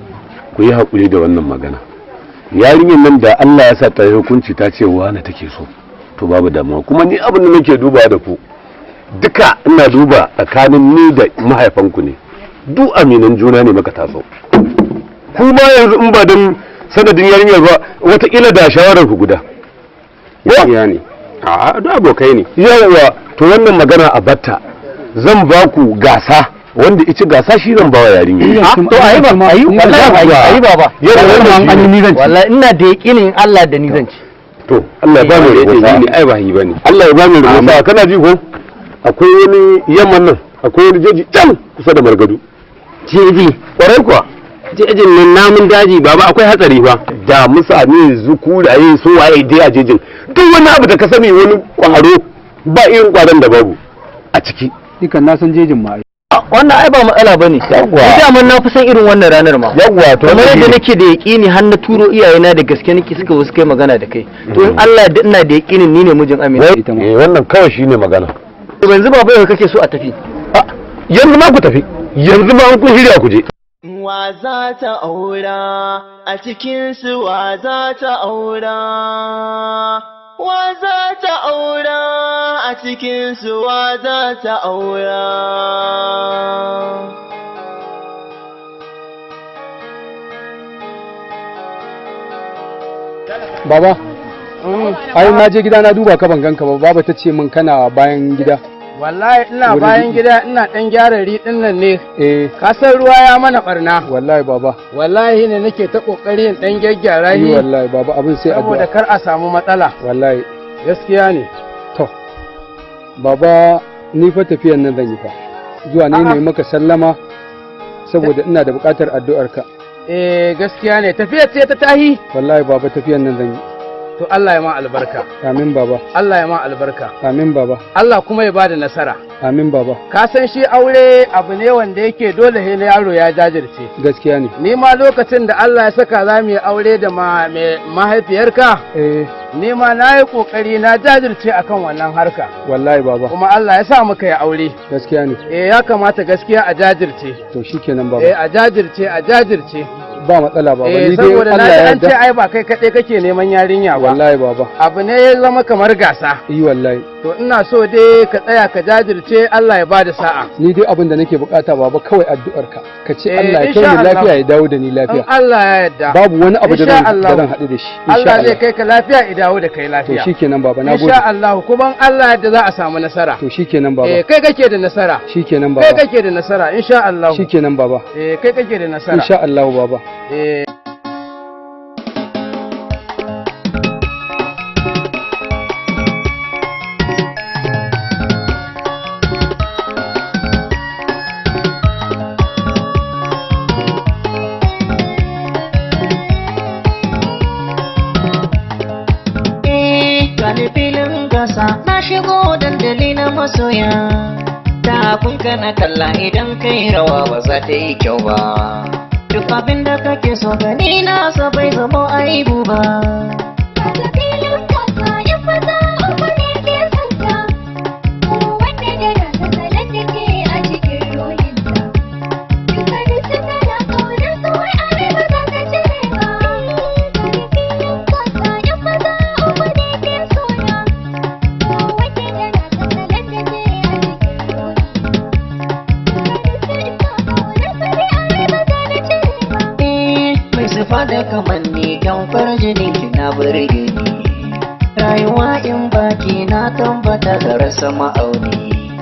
ku yi haƙuri da wannan magana. Yarinyar nan da Allah ya sa ta yi hukunci ta ce wani take so, To babu damuwa. Kuma ni abin da nake duba da ku duka ina duba tsakanin ni da mahaifanku ne, duk aminan juna ne muka taso. Kuma yanzu in ba don sanadin yarinyar ba watakila da shawarar ku guda. Gaskiya ne. A duk abokai ne. Yawa, to wannan magana a batta, zan ba ku gasa, wanda ici gasa shi zan ba wa yarinya. To ayi ba, ayi wallahi, ayi baba. Yawa, wannan an yi ni zan ci. Wallahi ina da yakinin Allah da ni zan ci. To Allah ya ba mu rubuta. Ni ai ba yi bane. Allah ya ba mu rubuta. Kana ji ko? Akwai wani yamman nan, akwai wani jeji can kusa da Margadu. Jeji? Kwarai kuwa. Jejin nan namun daji baba, akwai hatsari fa. Da mutane zukuraye su waye dai a jejin. Duk wani abu da ka sani, wani kwaro, ba irin kwaron da babu a ciki. Dukan na san jejin ma. Wannan ai ba matsala bane. Yawwa. Ni daman na fi son irin wannan ranar ma. Yawwa, to kamar yadda nake da yaƙini har na turo iyayena da gaske nake suka wasu kai magana da kai. To in Allah da ina da yaƙinin ni ne mijin Amina. Eh, wannan kawai shine magana. Yanzu baba yau kake so a tafi? Yanzu ma ku tafi. Yanzu ma an kun shirya ku je. Wa za ta aura a cikinsu, wa za ta aura? Wa za ta aura a cikinsu, wa za ta aura? Baba, ai na je gida na duba ka ban ganka ba, baba ta ce min kana bayan gida. Wallahi ina Wurin bayan riɗi. gida ina dan gyara riɗin nan ne. Eh. Ka san ruwa ya mana barna. Wallahi baba. Wallahi ne nake ta kokari in dan gyaggyara Yi shi. wallahi baba, abin sai Saboda addu'a. kar a samu matsala. Wallahi. Gaskiya ne. To. Baba, ni fa tafiyan nan zan yi fa. Zuwa ne ne maka sallama saboda ina da buƙatar addu'arka. Eh, gaskiya ne, tafiyar ce ta tahi. Wallahi baba, tafiyan nan zan yi. To Allah ya ma albarka. Amin baba. Allah ya ma albarka. Amin baba. Allah kuma ya bada nasara. Amin baba. Ka san shi aure abu ne wanda yake dole sai na yaro ya jajirce. Gaskiya ne. Ni ma lokacin da Allah ya saka za mu yi aure da mahaifiyarka, ni ma na yi ƙoƙari na jajirce akan wannan harka. Wallahi baba. Kuma Allah ya sa muka yi aure. Gaskiya ne. Eh, ya kamata gaskiya a jajirce. To shikenan baba. Eh, a jajirce, a jajirce. Ba matsala baba. Eh, Ni dai saboda na Allah ji ya an ce yarda. ai ba kai kaɗai kake neman yarinya ba. Wallahi baba. Abu ne ya zama kamar gasa. Yi wallahi. To ina so dai ka tsaya ka jajirce, Allah ya bada sa'a. Ni dai abin da nake bukata baba, kawai addu'arka. Ka ce Eh, Allah ya kai insha ni Allah. lafiya ya dawo da ni lafiya. In Allah ya yarda. Babu wani abu da Insha zan Allah. da zan haɗu da shi. Insha Allah zai kai ka lafiya ya dawo da kai To lafiya. shikenan baba, nagode. Insha Allah, kuma in Allah ya yarda za a samu nasara. To shikenan baba. Eh, kai kake da nasara. Shikenan Kai baba. kake da nasara insha Allah. Shikenan baba. Eh, kai kake da nasara. Insha Allah baba. Eh. Eh, gani filin gasa na shigo dandali na masoya. Tafinka na kalla, idan kai rawa ba za ta yi kyau ba. Duk abin da kake so gani na sa bai zama aibu ba. Eh, mai sufa da kamanni kan farjinin ki na burge ni. Rayuwa in baki na tambata da rasa ma'auni.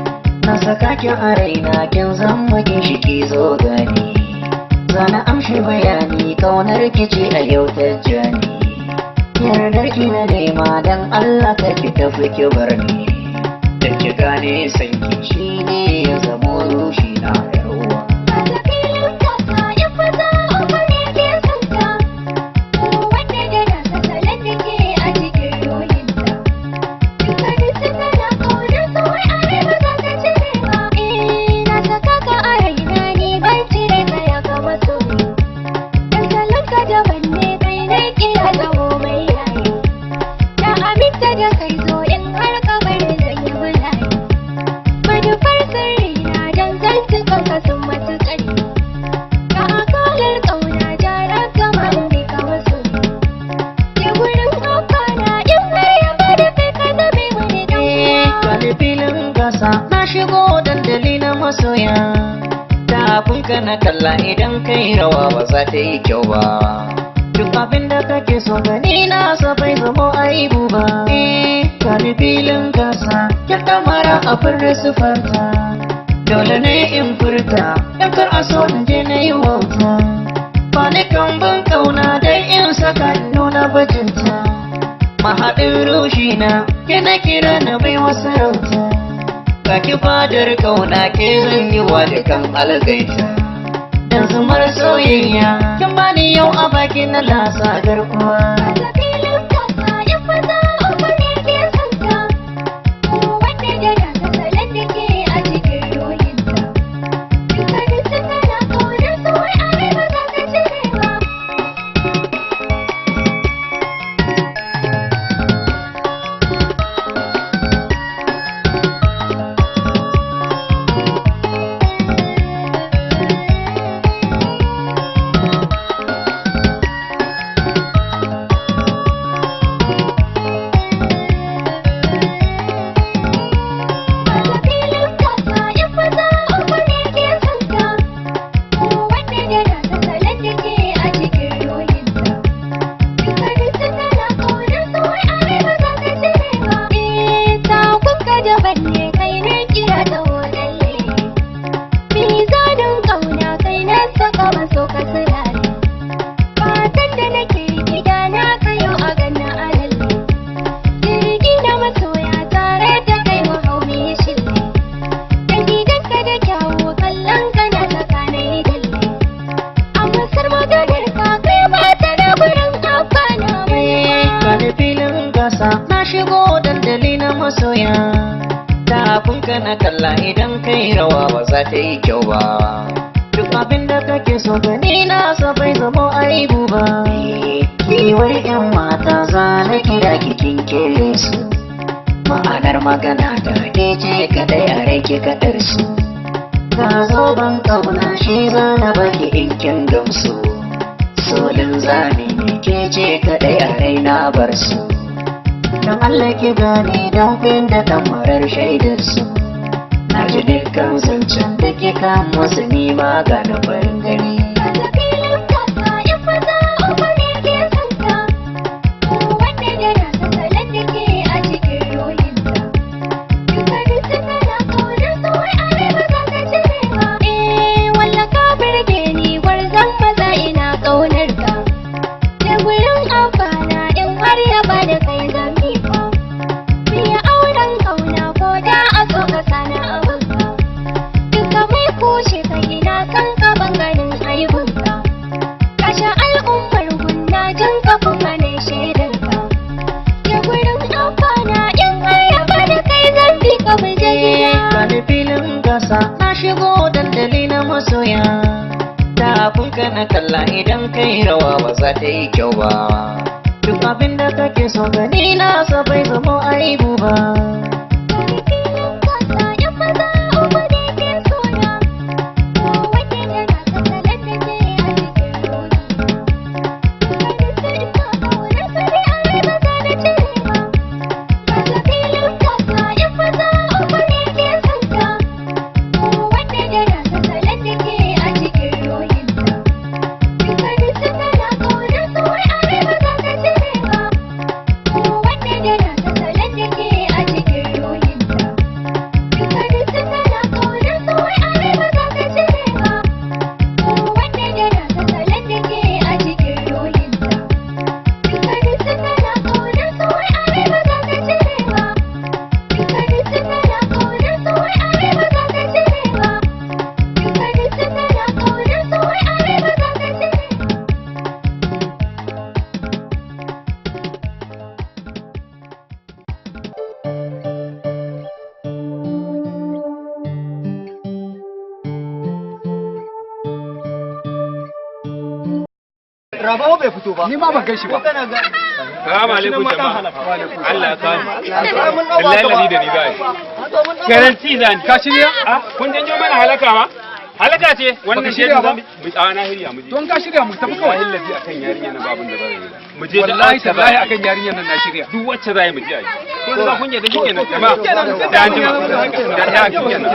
Na saka ki a raina, kin zama ginshiki, zo gani. Zana amshi bayani, kaunar ki ce a yau ta jani. Yardar ki na nema, dan Allah kar ki tafi ki bar ni. Da ki gane san ki shine ya zamo rushi na yar uwa. Tafinka na kalla idan kai rawa ba za ta yi kyau ba. Duk abin da kake so gani na sa bai zama aibu ba. Eh, gani filin gasa, ya kamara a furta sufarta. Dole ne in furta, dan kar a so in je na yi wauta. Ba ni kambun kauna dai in saka in nuna bajinta. Mahaɗin rushina, ke na kira na bai wasu rauta. Kaki fadar kauna ke zan yi wa dukan algaita. Dan zumar soyayya, kin bani yau a baki na lasa garkuwa. Gani filin gasa na shigo dandali na masoya. Tafinka na kalla idan kai rawa ba za ta yi kyau ba. Duk abin da kake so gani na sa bai zama aibu ba. Kiwar 'yan mata za na kira kikin kere su. Ma'anar magana ta ke ce kadai a rai ki kadar su. Ga zoben kauna shi za na baki in kin gamsu. Solin zami ne ke ce kadai a rai na bar su. Don Allah ki gane don fin da damarar shaidar su. Na ji dukkan zancen da kika musu ni ma ga na farin gani. Gani filin gasa na shigo dandali na masoya. Tafinka na kalla idan kai rawa ba za ta yi kyau ba. Duk abin da kake so gani na sa bai zama aibu ba. Rabawa bai fito ba. Ni ma ban gaishe ba. Salamu alaikum jama'a. Allah ya kawo. Billahi lazi da ni za a yi. Garanti za ni. Ka shirya? Kun janyo mana halaka ma? Halaka ce wannan Baka shirya ba? mu a na shirya mu je. Don ka shirya mu tafi kawai. Wallahi lazi akan yarinya na babun da ba zai yi ba. Mu je da Wallahi wacce za tallahi a yi. akan yarinyar nan na shirya. Duk wacce za a yi mu je a yi. Kun riga kun yarda shikenan jama'a. Da an jima. Da ya shikenan.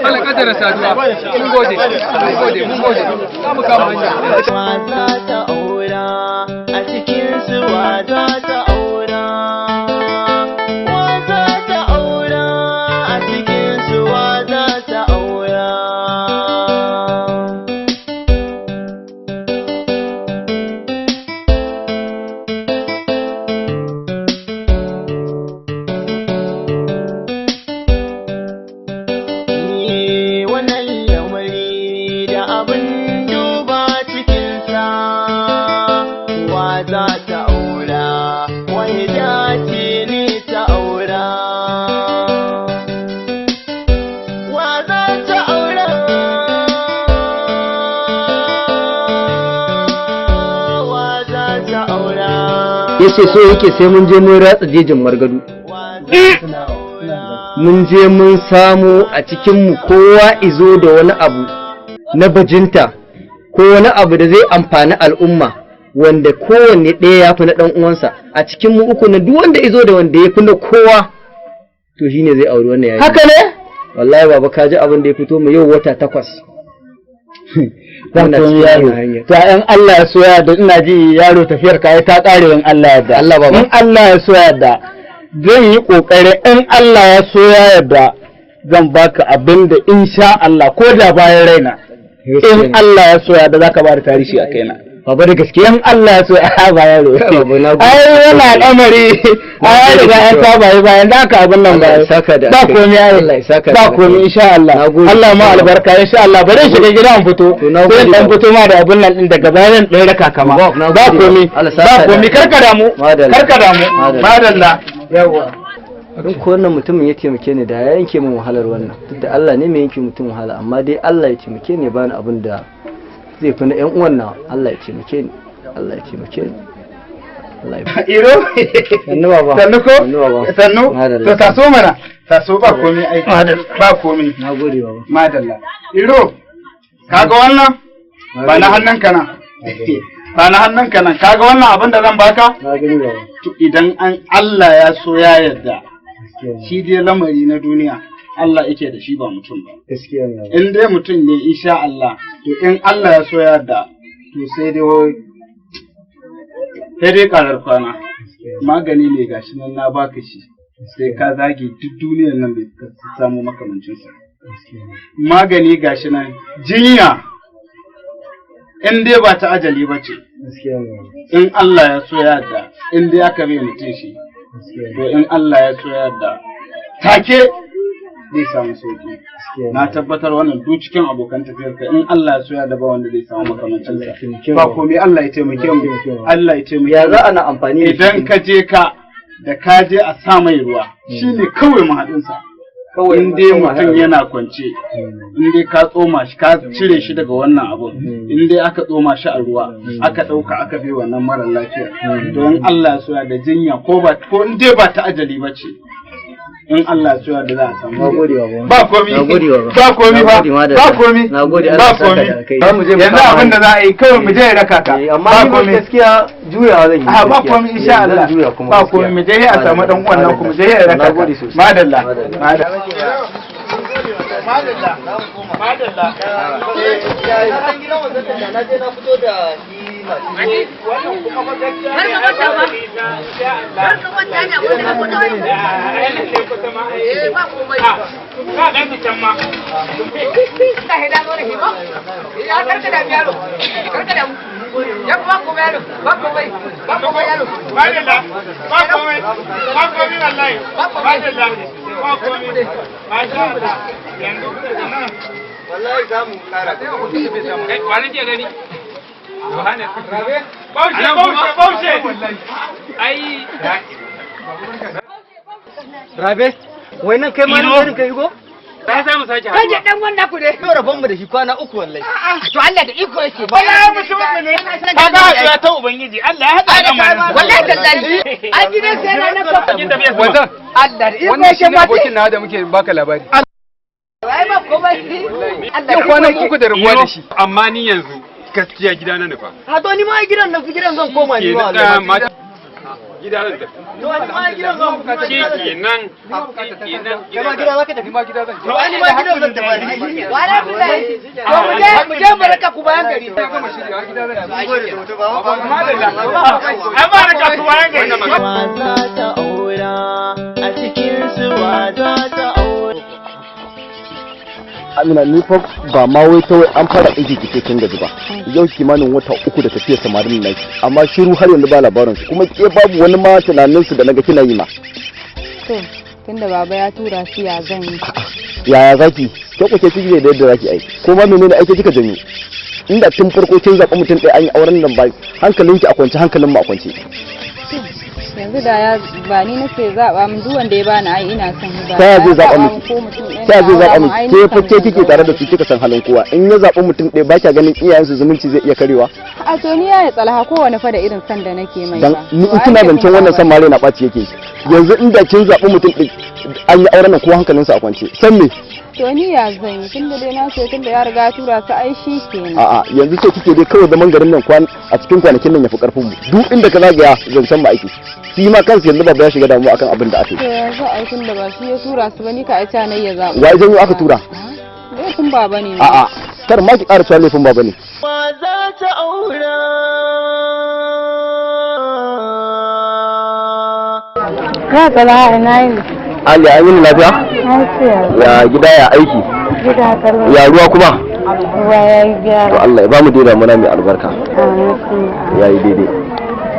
Allah kaddara saduwa. Mun gode. Mun gode. Mun gode. Za mu kama hanya. Wa za ta aura a cikin su wa za ta aura wa za ta aura a cikin su wa za ta aura. Ni wannan lamari da abin duba cikinsa wa za ta aura wani dace ne ta aura wa za ta aura wa za ta aura. Yace so yake sai mun je mun ratsa jejin Margadu, mun je mun samu a cikinmu kowa izo da wani abu na bajinta ko wani abu da zai amfani al'umma, wanda kowanne ɗaya ya fi na ɗan uwansa. A cikin mu uku na duk wanda izo da wanda ya fi na kowa, to shine zai auri wannan yayi. Haka ne? Wallahi baba, ka ji abin da ya fito mu yau wata 8 Ba muna komai cikin yaro. wannan hanyar. To in Allah ya so ya da ina ji yaro, tafiyar ka ta kare in Allah ya yarda. Allah baba. In Allah ya so ya yarda zan yi kokari, in Allah ya so ya yarda zan baka abin da insha Allah ko da bayan raina, in Allah ya so ya yarda zaka ba da tarihi a kaina. Baba, da gaske? In Allah ya so ya ba yaro. Kai baba, na gode. Ai wannan al'amari ai an riga an saba yi bayan da aka abin nan Allah ba. ya saka da Ba alkhairi. komai yaro. Allah ya saka da Ba alkhairi. komai insha Allah. Nagode. Allah ma albarka insha Allah. Bari in shiga gida in fito. To, na Sai gode in dan baba. fito ma da abun nan din, daga bayan ɗan raka kama. Ba, na Ba gode. komai. Allah saka Ba da komai, karka damu. Madalla. Karka damu. Madalla. Madalla. Yawa. In ko wannan mutumin ya taimake ni da ya yanke min wahalar wannan, duk da Allah ne mai yanke mutum wahala, amma dai Allah ya taimake ni ya bani abin da zai fi na ƴan uwan nawa. Allah ya taimake ni, Allah ya taimake ni, Allah ya Iro. Sannu baba. Sannu ko? Sannu baba. Sannu. Madalla. To taso mana. Taso, ba komai ai. Ba komai. Na gode baba. Madalla. Iro. Kaga wannan? Ba na hannunka nan. Ba na hannunka nan. Kaga wannan abin da zan baka? Na gani baba. To idan an Allah ya so ya yarda, shi dai lamari na duniya Allah yake da shi ba mutum ba. Gaskiya ne baba. In dai mutum ne insha Allah, to in Allah ya so ya yarda, to sai dai sai dai karar kwana. Magani ne gashi nan na baka shi, sai ka zage duk duniyar nan bai ka samu makamancinsa. Magani gashi nan, jinya in dai ba ta ajali ba ce, Gaskiya ne baba. in Allah ya so ya yarda, in dai aka bai mutum shi, to in Allah ya so ya yarda take zai samu sauki. Na tabbatar wannan duk cikin abokan tafiyarka in Allah ya so ya yarda ba wanda zai samu makamancin sa. Ba komai, Allah ya taimake mu, Allah ya taimake Ya mu. za ana amfani da shi? Idan ka je ka da ka je a sa mai ruwa, shine kawai mahaɗin sa. Kawai In dai tsoma shi a mutum ruwa. yana kwance, in dai ka tsoma shi, ka cire shi daga wannan abun, in dai aka tsoma shi a ruwa, aka ɗauka aka bi wannan mara lafiya, don Allah ya soya da jinya ko ba ko in dai ba ta ajali ba ce, in Allah ya soya da za a samu. Na gode baba. Ba komi. Na gode baba. Ba komi Na ba. gode, madalla. Ba komi. Na gode, Allah Ba ya saka komi. da alkhairi. Za mu je mu Yanzu kama abin da za a yi kawai mu je ya raka ka. Eh, amma Ba ni ba komi. gaskiya juyawa zan yi. A ba gaskiya. komi insha Eh, zan Allah. juya kuma Ba gaskiya. komi, mu je a samu dan uwan nan kuma je ya raka Na ka. gode sosai. Madalla. Madalla. Madalla. Madalla. Madalla. Na je na fito da shi masu Wallahi za mu kara. Wani ke gani? Yohana. Baushe, baushe, baushe. Ai. Rabe, wai nan kai ma nan garin kai go? Ba za mu sake Kaje dan wannan ku ne. Yau rabon mu da shi kwana 3 wallahi. To Allah da iko yake. Wallahi mutumin mu ne. Kaga haɗuwa ta Ubangiji Allah ya haɗa al'amarin. Wallahi tallahi. An gidan sai na nan ka. Wanzan, Allah da iko wannan yake shine ma. abokin na da muke baka labari. Ai ba komai. Allah Yau kwanan 3 da rabuwa da shi. Amma ni yanzu gaskiya gida na nufa. Ha to ni ma gidan na fi gidan zan koma ni ma Ke na wallahi. Gida zan tafi. To ni ma gidan zan Shi kenan. Shi kenan. Kai ma gida zaka tafi? Ma gida zan. To ni ma gidan zan tafi. Alhamdulillah. To mu je mu raka ku bayan gari. Gama shirya gida zan tafi. An ba raka su bayan gari. Wa za ta aura a cikin su wa za ta aura. Amina, ni fa ba ma wai kawai an fara ɗinki kike kin gaji ba. Yau kimanin wata 3 da tafiyar samarin nan, amma shiru har yanzu ba labarin su, kuma ke babu wani ma tunanin su da naga kina yi ma. To tunda baba ya tura su ya zan yi? Yaya zaki? Ke kuke ciki da yadda zaki aiki. Ko ma menene aiki kika janyo? Inda tun farko kin zaɓi mutum ɗaya an yi auren nan ba hankalinki a kwance, hankalin mu a kwance. Yanzu da ya ba ni nake zaba min, duk wanda ya bani ai ina son ba. Ta ya zai zaɓa min miki? ko mutum ɗaya Ta ya zai na zaɓa aura min, ai miki? ni Ke fa kan ke kike tare da su, kika san halin kowa. In ya zaɓi mutum ɗaya, ba kya ganin iyayensu zumunci zai iya karewa? A to ni ya tsalaha kowane fa da irin san da nake mai Dan ba. ni To in ai kina laifin zancen wannan baba san mare na ɓaci yake. Yanzu inda kin zaɓi mutum ɗin an yi auren nan kowa hankalinsa a kwance. San me? To ni ya zan yi, tunda dai na ce tunda ya riga ya tura su ai shi kenan. A'a, yanzu ce kike dai kawai zaman garin nan kwan a cikin kwanakin nan yafi karfin mu. Duk inda ka zagaya zancen mu aiki. Shi ma kansa yanzu babba ya shiga damuwa akan abin da aka To yi. yanzu ai tunda ba shi ya tura su ba, ni ka ai ta nayi ya zaba. Wai janyo aka tura? Laifin baba ne. A'a, kar ma ki ƙara cewa laifin baba ne. Wa za ta aura. Ya tsala ina yi. Ali, an yi lafiya? Lafiya. Ya gida, ya aiki? Gida kallo. Ya ruwa kuma? Ruwa ya yi To gyara. Allah ya bamu daidai muna mai albarka. Amin. Ya yi daidai.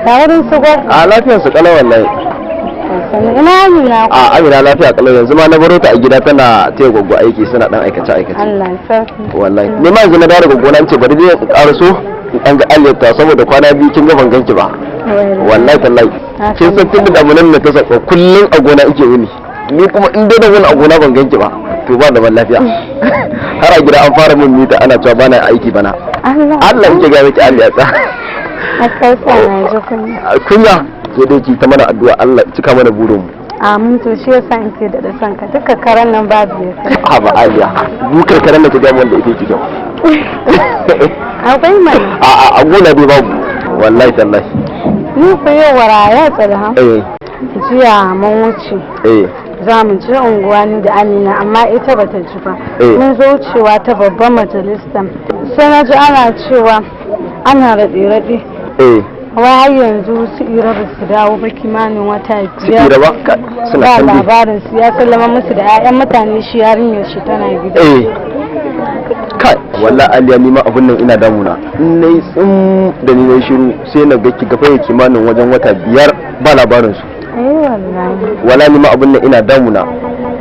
Ga wurin su gwar. A lafiyar su kalau wallahi. Ina Amina. A Amina lafiya kalau, yanzu ma na baro ta a gida tana taya gwaggo aiki, suna dan aikace aikace. Allah sarki. Wallahi. Ni ma yanzu na dawo da gwaggo na ce bari dai in ƙaraso in ɗan ga Aliyar saboda kwana biyu kin ga ban ganki ba. Wallahi tallahi. Kin san tun da damunan na ta sako kullun a gona ike wuni. Ni kuma in dai da wuni a gona ban ganki ba to ba zaman lafiya. Har a gida an fara min mita ana cewa bana aiki bana. Allah. Allah yake ga miki Aliya ta. Akai sa na ji kunya. Kunya sai dai ki ta mana addu'a Allah ya cika mana burin mu. Amin, to shi yasa in ke da son ka duka karan nan babu ya kai. Ha ba Aliya, dukar karen da ki ga wanda yake ki kyau. Akwai mana. A a gona dai babu. Wallahi tallahi. Ni ko yau waraya tsalha. Eh. Jiya mun wuce. Eh. Za mu je unguwa ni da Amina, amma ita bata ji ba. Eh. Mun zo wucewa ta babban majalisa. Sai na ji ana cewa ana raɗe-raɗe. Eh. Wai har yanzu su Ira ba su dawo ba kimanin wata Su 5. Ira ba? Suna ba can dai. labarin su, ya sallama musu da 'ya'yan mutane, shi yarinyar shi tana gida. Eh. Kai, wallahi Aliya ni ma abun nan ina damuna. In nayi tsim da ni nayi shiru sai na ga ki gafa ya kimanin wajen wata 5 ba labarin su. Eh wallahi. Wala ni ma abun nan ina damuna.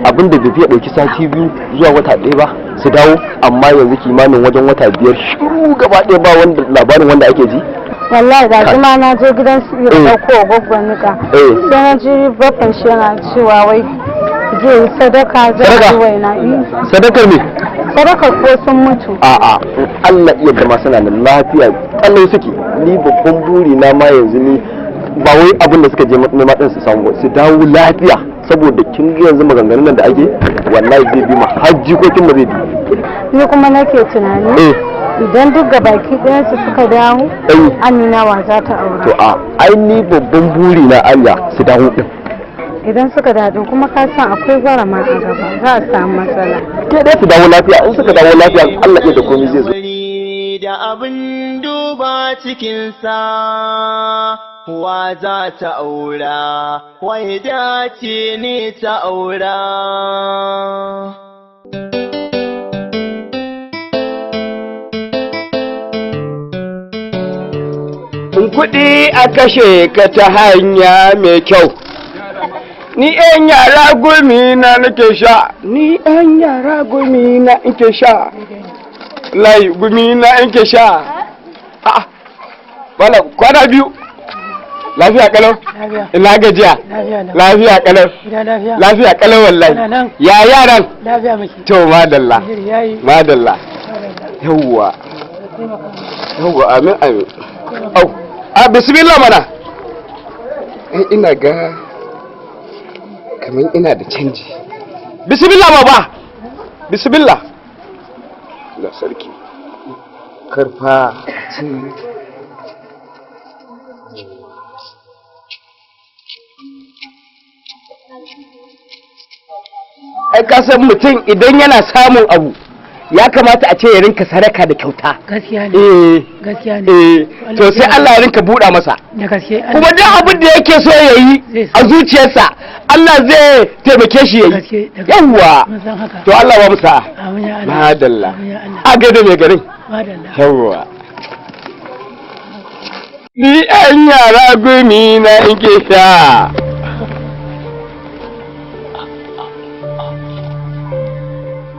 Abin da bai fiye ɗauki sati 2 zuwa wata 1 ba su dawo, amma yanzu kimanin wajen wata 5 shiru gaba ɗaya ba wanda labarin wanda ake ji. Wallahi da Kai. zuma na je gidan su Ira Eh. ɗauko gwaggwan nika. Eh. Sai na ji baffan shi yana cewa wai zai yi sadaka zai Sadaka? yi waina. Eh. Sadakar me? Sadaka ko sun mutu. A'a, in Allah iya da ma suna nan lafiya kalau suke. Ni babban buri na ma yanzu ni ba wai abin da suka je nema din su samu ba, su dawo lafiya, saboda kin ga yanzu maganganun nan da ake wallahi zai bi ma har jikokin mu zai bi. Ni kuma nake tunani. Eh. Idan duk gabaki ɗayansu suka dawo, Eh. Amina wa za ta aura? To a ai ni babban buri na Allah su dawo din. Idan suka dawo kuma ka san akwai gwarama a gaba, za a samu matsala. Ke dai su dawo lafiya, in suka dawo lafiya Allah iya da komai zai zo. Da abin duba cikinsa wa za ta aura, wai dace ne ta aura. In kuɗi a kashe ka ta hanya mai kyau. Ni ‘yan yara gumi na nake sha, ni ‘yan yara gumi na nke sha, layi gumi na nke sha. A'a, wala kwana biyu, lafiya kalau, ina gajiya, lafiya kalau, lafiya kalau wallahi. Ya yaran, to madalla, madalla, yawwa, yawwa, amin amin. Au, a bismillah mana. Ai ina ga kamar ina da canji. Bismillah baba. Bismillah. Allah sarki. Karfa ce. Ai ka san mutum idan yana samun abu ya kamata a ce ya rinka sadaka da kyauta. Gaskiya ne. Eh. Gaskiya ne. Eh, to sai Allah ya rinka buɗa masa. Da gaske. Kuma duk abin da yake so ya yi a zuciyarsa, Allah zai taimake shi ya yi. Yawwa. Mun san haka. To Allah ba mu sa'a. Amin ya Allah. Madalla. Amin ya Allah. A gaida mai garin. Madalla. Yawwa. Ni an yara gumi na inke sha.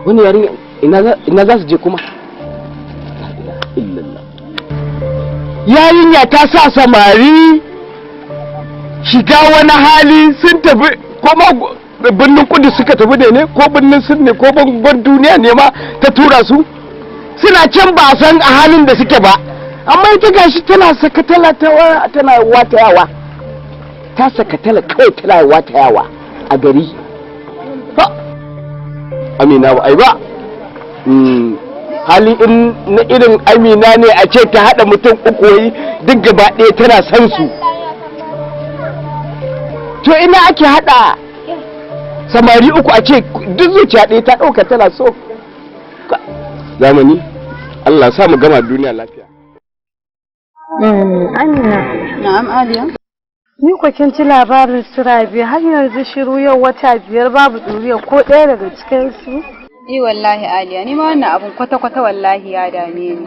Wani yarinya ina za su je kuma? Illallah. Yarinya ta sa samari shiga wani hali, sun tafi kuma birnin Kudu suka tafi da ne, ko birnin Sin ne, ko bangon duniya ne ma ta tura su, suna can ba a san a halin da suke ba, amma ita gashi tana sakatala tana watayawa, ta sakatala kawai tana watayawa a gari. Ha! Amina ba ai ba. Hali in na irin Amina ne a ce ta haɗa mutum uku wai duk gaba ɗaya tana son su. To ina ake haɗa samari uku a ce duk zuciya ɗaya ta ɗauka tana so? Zamani, Allah sa mu gama duniya lafiya. Amina. Na'am, Aliya. Ni ko kin ci labarin su Rabi, har yanzu shiru, yau wata 5 babu ɗuriya ko ɗaya daga cikin su. Ni wallahi Aliya, ni ma wannan abun kwata-kwata wallahi ya dame ni.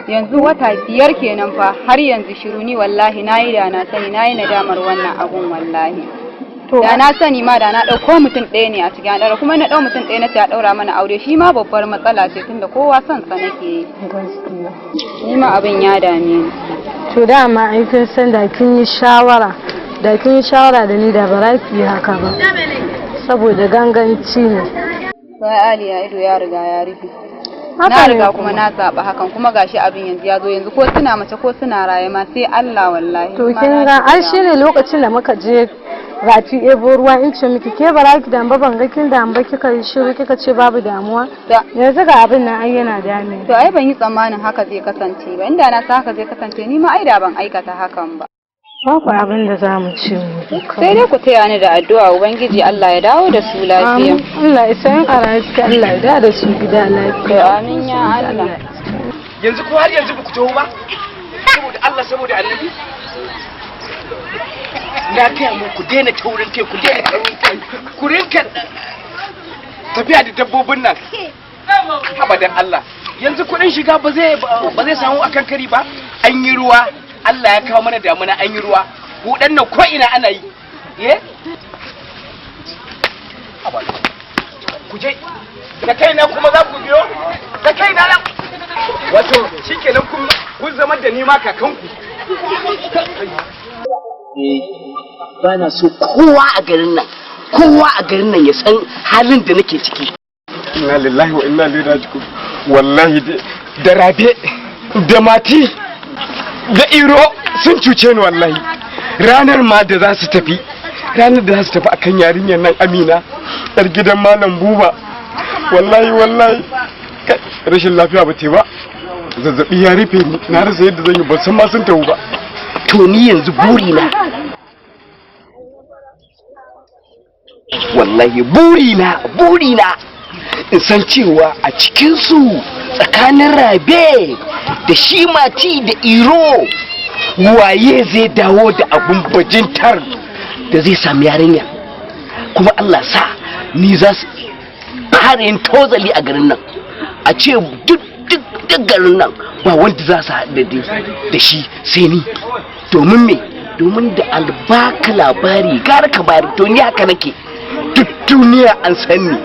Yanzu wata 5 kenan fa, har yanzu shiru. Ni wallahi nayi da na sani, nayi nadamar wannan abun wallahi. Da na sani ma da na ɗauko mutum ɗaya ne a cikin an ɗaura, kuma na ɗau mutum ɗaya na ce a ɗaura mana aure, shi ma babbar matsala ce tunda kowa son sa nake yi. Ni ma abin ya dame ni. To dama ai kin san da kin yi shawara, da kin yi shawara da ni, da ba za ki yi haka ba. Saboda ganganci ne. Sai Aliya, ido ya riga ya rufe. Haka Na ne riga kuma. kuma na zaɓa hakan, kuma gashi abin yanzu ya zo, yanzu ko suna mace ko suna raye ma sai Allah wallahi. To Ma kin na ga ai shiga. shine lokacin da muka je rafi ebo ruwa in ce miki ke bara ki damu ba, ban ga kin damu ba, kika yi shiru kika ce babu damuwa. Yanzu ga abin nan ai yana dame. To ai ban yi tsammanin haka zai kasance ba, inda na san haka zai kasance ni ma ai da ban aikata hakan ba. Babu abin da za mu ce mu. Sai dai ku taya ni da addu'a, Ubangiji Allah ya dawo da su lafiya. Amin. Allah ya san a rayu suke, Allah ya dawo da su gida lafiya. Amin ya Allah. Yanzu ko har yanzu ba ku taho ba? Saboda Allah, saboda Annabi. Na gaya muku ku daina taurin kai, ku daina taurin kai. Ku rinka tafiya da dabbobin nan. Abadan Allah. Yanzu kuɗin shiga ba zai samu akan kari ba. An yi ruwa, Allah ya kawo mana damuna, an yi ruwa. Hudan nan ko ina ana yi. Ye? Haba. Ku je. Da kaina kuma za ku biyo? Da kaina na. Wato shikenan kun zama da ni ma kakanku. Ba na so kowa a garin nan, kowa a garin nan ya san halin da nake ciki. Inna lillahi wa inna ilaihi raji'un. Wallahi da Rabe da Mati da Iro sun cuce ni wallahi. Ranar ma da za su tafi, ranar da za su tafi akan yarinyar nan Amina yar gidan Malam Buba, wallahi wallahi, kai, rashin lafiya ba te ba, zazzabi ya rufe ni, na rasa yadda zan yi, ban san ma sun tafi ba. To ni yanzu burina, wallahi burina, burina in san cewa a cikinsu tsakanin Rabe da shi Mati da Iro, waye zai dawo da abun bajintar da zai sami yarinya. Kuma Allah sa ni za su fara yin tozali a garin nan, a ce duk duk duk garin nan ba wanda za su haɗu da shi sai ni. Domin me? Domin da albaka labari gara ka bayar. To ni haka nake, duk duniya an san ni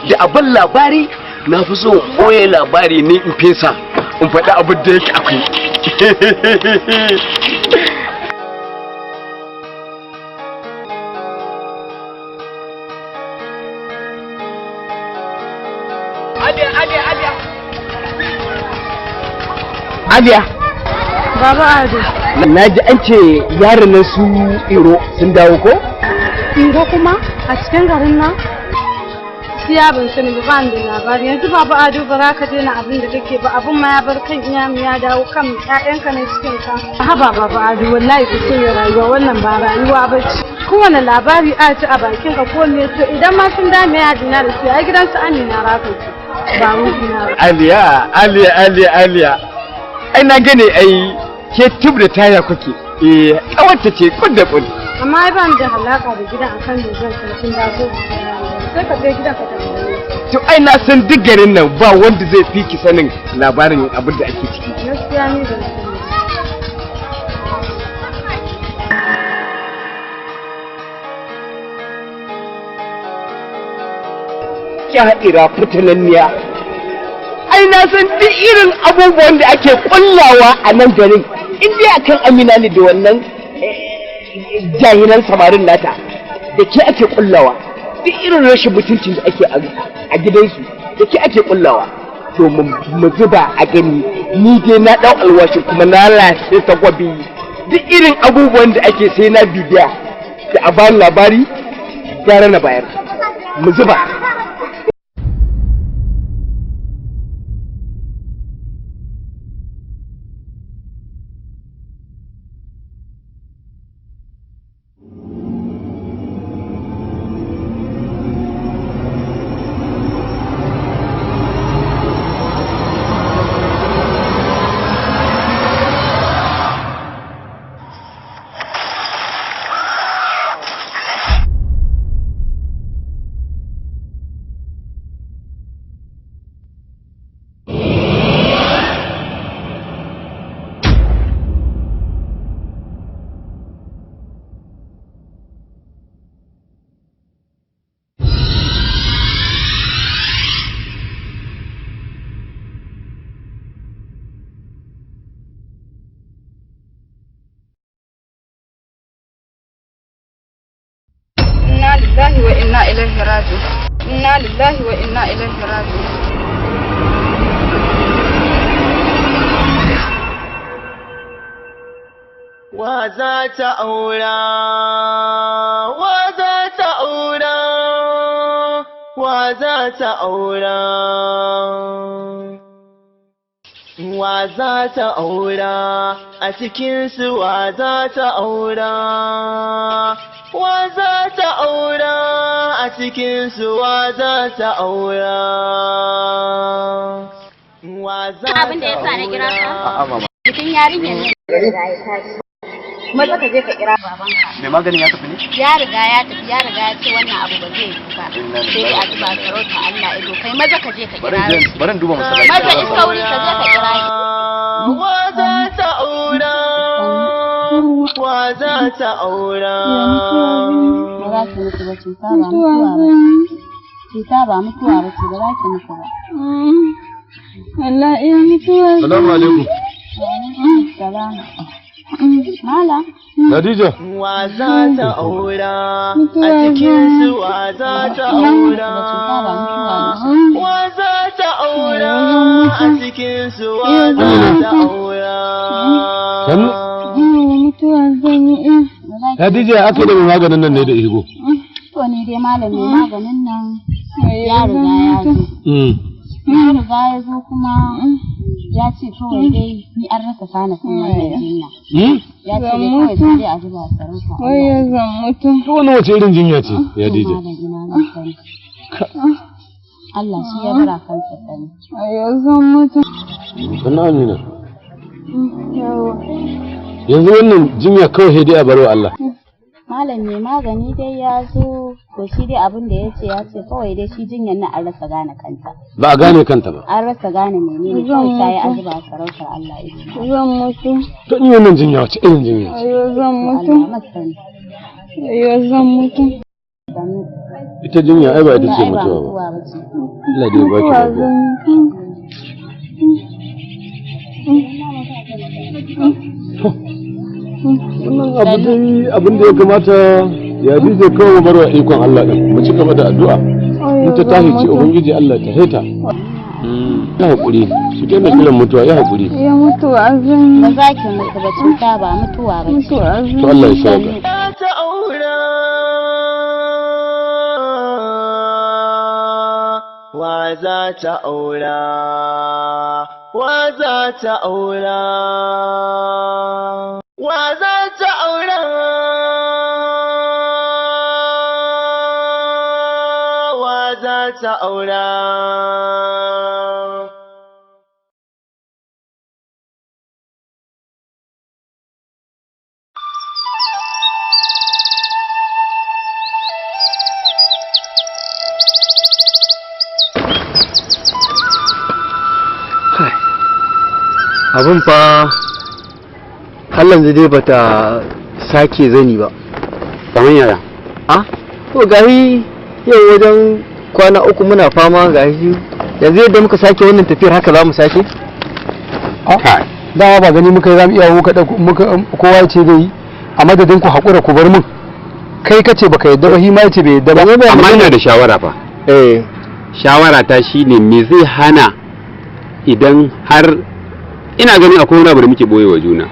da abin labari, na fi so in ɓoye labari ne in fesa, in faɗi abin da yake akwai. Aliya, Aliya, Aliya. Aliya. Baba Ado. Na ji an ce yaran nan su Iro sun dawo ko? Iro kuma a cikin garin nan? Gaskiya ban sani ba, ban da labari. Yanzu Baba Ado ba za ka daina abin da kake ba, abin ma ya bar kan iyamu ya dawo kan ƴaƴanka na cikin ka. Haba Baba Ado, wallahi ku ce rayuwa wannan ba rayuwa ba ce. Kowane labari a ci a bakin ka ko me, to idan ma sun dame ya dina da su ai gidan su Amina raka ce. Ba wuri na ba. Aliya, Aliya, Aliya, Aliya. Ai na gane ai ke tub da taya kuke. Eh, kawarta ce kud da kud. Amma ai ban da halaka da gidan akan me zan san sun dawo. Sai ka je gidan ka tambaye. To ai na san duk garin nan ba wanda zai fi ki sanin labarin abin da ake ciki. Gaskiya ni ban sani ba. Kya'ira fitinanniya. Ai na san duk irin abubuwan da ake kullawa a nan garin. In dai akan Amina ne da wannan jahilan samarin nata da ke ake kullawa. Duk irin rashin mutuncin da ake a gidansu da ke ake kullawa. To mu zuba a gani, ni dai na dau alwashi kuma na lashe takwabi. Duk irin abubuwan da ake sai na bibiya da a bani labari gara na bayar. Mu zuba. Inna lillahi wa inna ilaihi raji'un. Inna lillahi wa inna ilaihi raji'un. Wa za ta aura, wa za ta aura, wa za ta aura, wa za ta aura, a cikinsu wa za ta aura, wa za ta aura, a cikinsu wa za ta aura. Wa za Abin da ya sa na kira ka? A'a mama. Bikin yarinyar ne ya riga ya tashi. Maza ka je ka kira babanka. Mai maganin ya tafi ne? Ya riga ya tafi, ya riga ya ce wannan abu ba zai yi ba. Sai dai a zuba sarauta Allah ido. Kai maza ka je ka kira shi. Bari in duba masallaci. Maza in sauri ka je ka kira shi. Wa za ta aura, wa za ta aura. Ba za ki mutu ba, cuta ba mutuwa ba. Cuta ba mutuwa ba ce, ba za ki mutu ba. Wallahi iya mutuwa. Salamu alaikum. Salama. Malam. Khadija. Wa za ta aura, a cikinsu wa za ta aura. Wa za ta aura, a cikinsu wa za ta aura. Sannu. Mutuwa zan yi iya. Khadija ya aka da mai maganin nan ne da igo. To ni dai malam mai maganin nan ya riga ya zo. Ya riga ya zo kuma ya ce kawai dai ni an rasa sana kan wannan jinya. Ya ce dai kawai sai dai a zuba sarauta. Wai ya zan mutu. To wannan wace irin jinya ce, Khadija? Malam ina zan sani. Allah shi ya bara kansa sani. Ya zan mutu. Sannu Amina. Yawa. Yanzu wannan jinya kawai sai dai a barwa Allah. Malam mai magani dai ya zo to shi dai abin da ya ce ya ce kawai dai shi jinyar nan an rasa gane kanta. Ba a gane kanta ba. An rasa gane menene kawai ta yi an zuba sarautar Allah ido. Zan mutu. To ni wannan jinya wace irin jinya ce? Ayo zan mutu. Allah masani. Ayo zan mutu. Ita jinya ai ba ita ce Ai ba mutuwa ba. mutuwa ba ce. Allah dai ya baki Mutuwa lafiya. zan yi. Wannan abu dai abin da ya kamata ya dije kawai mu barwa ikon Allah din. Mu ci gaba da addu'a. In ta tashi ce Ubangiji Allah ta haita. Ya haƙuri, su daina kiran mutuwa ya haƙuri. Ya mutuwa zan yi. Ba za ki mutu ba, cuta ba mutuwa ba ce. Mutuwa zan yi. To Allah ya sauka. Ta aura. Wa za ta aura? Wa za ta aura? Wa za ta aura? Wa za ta aura? Abin fa har yanzu dai bata sake zani ba. Kamar yaya? A to gahi yau wajen kwana 3 muna fama, gahi yanzu yadda muka sake wannan tafiyar haka za mu sake. Dama ba gani muka yi za mu iya muka muka kowa ce zai yi a madadin ku haƙura ku bar mun. Kai kace baka yadda ba, shi ma yace bai yadda ba. Amma ina da shawara fa. Eh, shawara ta shine me zai hana idan har ina ganin akwai wani abu da muke boye wa juna.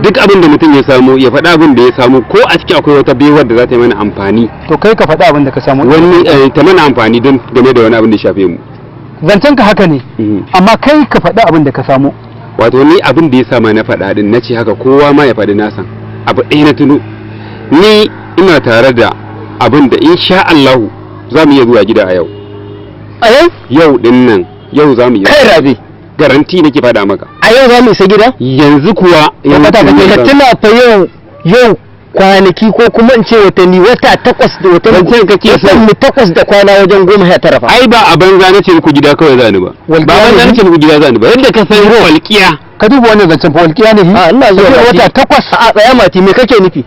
Duk abin da mutum ya samu ya faɗa abin da ya samu, ko a ciki akwai wata baiwar da za ta yi mana amfani. To kai ka faɗa abin da ka samu. Wani ta mana amfani don game da wani abin da ya shafe mu. Zancen ka haka ne, amma kai ka faɗa abin da ka samu. Wato ni abin da ya sa ma na faɗa din na ce haka kowa ma ya faɗi nasan. Abu ɗaya na tuno. Ni ina tare da abin da insha Allahu za mu iya zuwa gida a yau. A yau? Yau din nan, yau za mu iya. Kai Rabi. Garanti nake faɗa maka. A yau za mu isa gida? Yanzu kuwa yanzu ka tuna fa yau yau kwanaki ko kuma in ce watanni wata 8 da watanni kake so mu 8 da kwana wajen 19 fa. Ai ba a banza nace muku gida kawai zani ba. Ba banza nace muku gida zani ba. Yadda ka san walƙiya. Ka duba wannan zancen fa walƙiya ne. A ina zuwa wata 8. A tsaya mati, me kake nufi?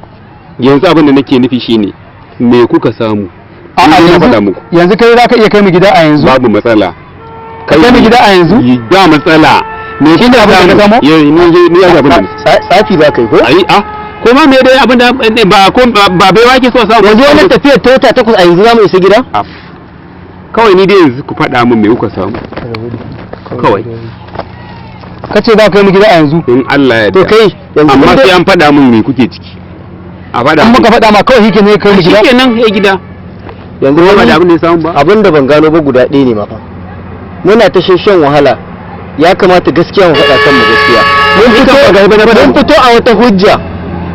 Yanzu abin da nake nufi shine me kuka samu? A yanzu kai zaka iya kai mu gida a yanzu. Babu matsala. Kai mu gida a yanzu? Ba matsala. Me shi ne abin da ka samu? Ni ya abin da tsafi ba kai ko? Ai a ko ma me dai abin da ba ko ba bai wake so samu. Yanzu wannan tafiyar ta wata 8 a yanzu za mu isa gida? Kawai ni dai yanzu ku faɗa min me kuka samu. Kawai. Kace za ka yi mu gida a yanzu? In Allah ya yarda. To kai yanzu amma sai an faɗa min me kuke ciki. A faɗa. An muka faɗa ma kawai shike ne kai mu gida. Shikenan ya gida. Yanzu ba da abin da ya samu ba. Abin da ban gano ba guda ɗaya ne ma fa. Muna ta shan wahala, ya kamata gaskiya mu faɗa kanmu gaskiya. Mun fito a wata hujja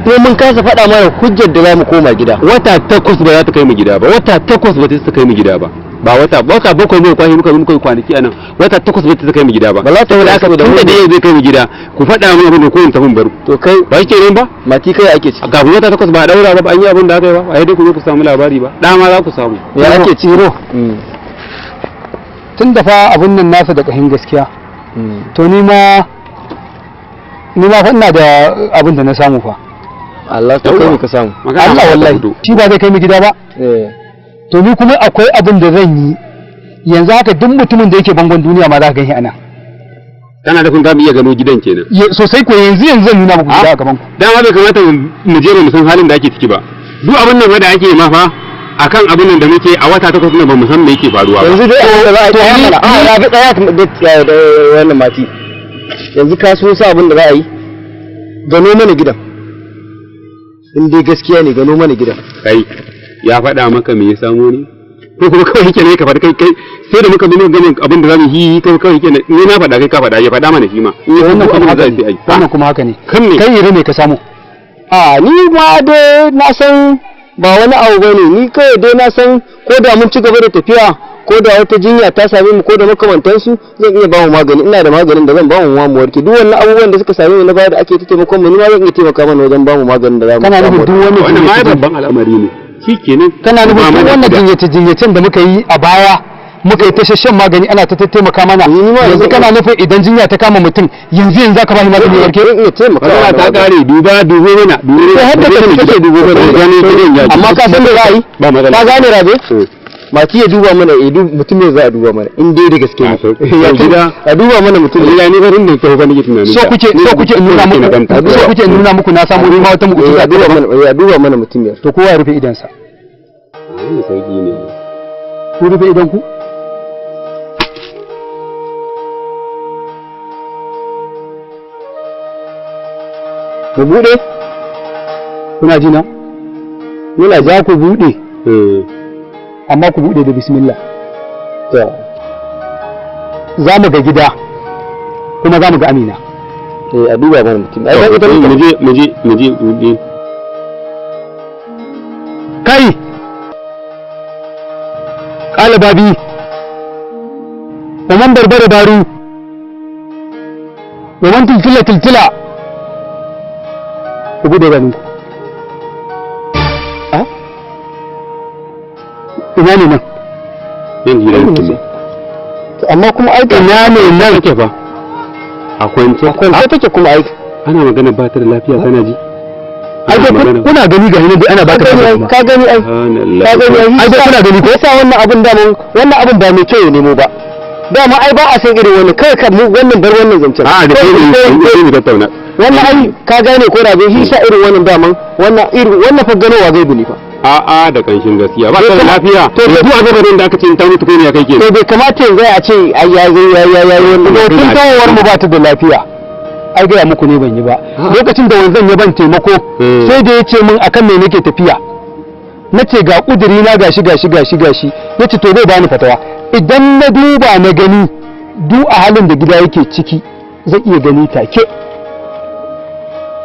kuma mun kasa faɗa mana hujjar da za mu koma gida. Wata 8 ba za ta kai mu gida ba, wata 8 ba ta kai mu gida ba. Ba wata 7 ne kwani muka muka kwanaki anan, wata 8 ba ta kai mu gida ba. Ba za ta saboda haka tunda da yau zai kai mu gida, ku faɗa mun abin da ko in tafi bar. To kai ba shi kenan ba? Mati kai ake ciki. Kafin wata 8 ba a daura ba, ba an yi abin da aka yi ba, ai dai ku zo ku samu labari ba. Da ma za ku samu. Ya ake ciro? Tun da fa abin nan nasa da ƙahin gaskiya. To ni ma fa ina da abin da na samu fa. Allah to kai ka samu. Allah wallahi shi ba zai kai mu gida ba. To ni kuma akwai abin da zan yi yanzu haka duk mutumin da yake bangon duniya ma za ka gani anan. Kana da kun za mu iya gano gidan kenan. Sosai ko yanzu yanzu zan nuna muku gida a gaban ku. Dama bai kamata mu je mu san halin da ake ciki ba. Duk abin nan da ake ma fa akan abin nan da muke a wata 8 nan ba mu san me yake faruwa ba. Yanzu dai abin da za a yi a ya bi tsaya da wannan mati. Yanzu ka so sa abin da za a yi. Gano mana gidan. In dai gaskiya ne gano mana gidan. Kai ya faɗa maka me ya samo ne? Ko kuma kawai yake ne ka faɗi kai kai sai da muka zo muka gama abin da zamu yi kai kawai yake ne ni na faɗa kai ka faɗa ya faɗa mana shi ma. Wannan kuma haka ne. Wannan kuma haka ne. Kai ire me ka samu? A ni ma dai na san ba wani abu bane, ni kawai dai na san ko da mun ci gaba da tafiya ko da wata jinya ta same mu ko da makamantansu zan iya ba mu magani, ina da maganin da zan ba mu mu warke. Duk wannan abubuwan da suka same mu na baya da ake ta taimakon mu, ni ma zan iya taimaka mana wajen ba mu maganin da za mu. Kana nufin duk wani wannan ma babban al'amari ne. Shikenan. Kana nufin duk wannan jinyace jinyacen da muka yi a baya muka yi ta shan magani ana ta taimaka mana, yanzu kana nufin idan jinya ta kama mutum yanzu yanzu zaka ba shi magani ya warke? Iya taimaka. Magana ta kare, duba dubo mana dubo sai har da kai kake dubo mana, amma ka san da za a yi ba matsala. Ka gane Rabe? Mati ya duba mana, ya duba mutum ne za a duba mana in dai da gaske ne. Ya gida a duba mana mutum ne. Ni barin da tsofa nake tunanin. So kuke so kuke in nuna muku, so kuke in nuna muku na samu ma wata mu'jiza. A duba mana, ya duba mana mutum ya. To kowa ya rufe idansa. Wannan sauki ne. Ku rufe idan ku. Ku bude? Kuna ji na? Muna za ku bude. Amma ku bude da bismillah. To. Za mu ga gida kuma za mu ga Amina. Eh, a duba mana mutum. Ai ita mu je mu je mu je mu je. Kai ƙalababi waman barbara baru waman tiltila tiltila, ku bude ganin ku. Ina ne nan? Nan gidan ne. Amma kuma ai ina ne nan take fa? A kwance. A kwance take kuma ai. Ana magana ba ta da lafiya kana ji. Ai dai kuna gani ga hinan dai ana ba ta lafiya. Ka gani ai. Ka gani ai. Ai dai kuna gani ko yasa wannan abin da mun wannan abin ba mai kyau ne mu ba. Dama ai ba a san irin wannan kai ka mu wannan bar wannan zancen. A'a da kai ne tattauna. Wannan ai ka gane ko rabe shi sa irin wannan daman wannan irin wannan fa ganowa gaibu ne fa. A'a da kanshin gaskiya ba ta da lafiya. To duk azabarin da aka ce ta mutu kai ne kai ke. To bai kamata yanzu a ce ai ya zo ya ya ya wannan. To tun kawowar mu ba ta da lafiya. Ai gaya muku ne ban yi ba. Lokacin da wanzan ya ban taimako sai da ya ce min akan me nake tafiya. Na ce ga kuduri na gashi gashi gashi gashi. Ya ce to zai bani fatawa. Idan na duba na gani du a halin da gida yake ciki zai iya gani take.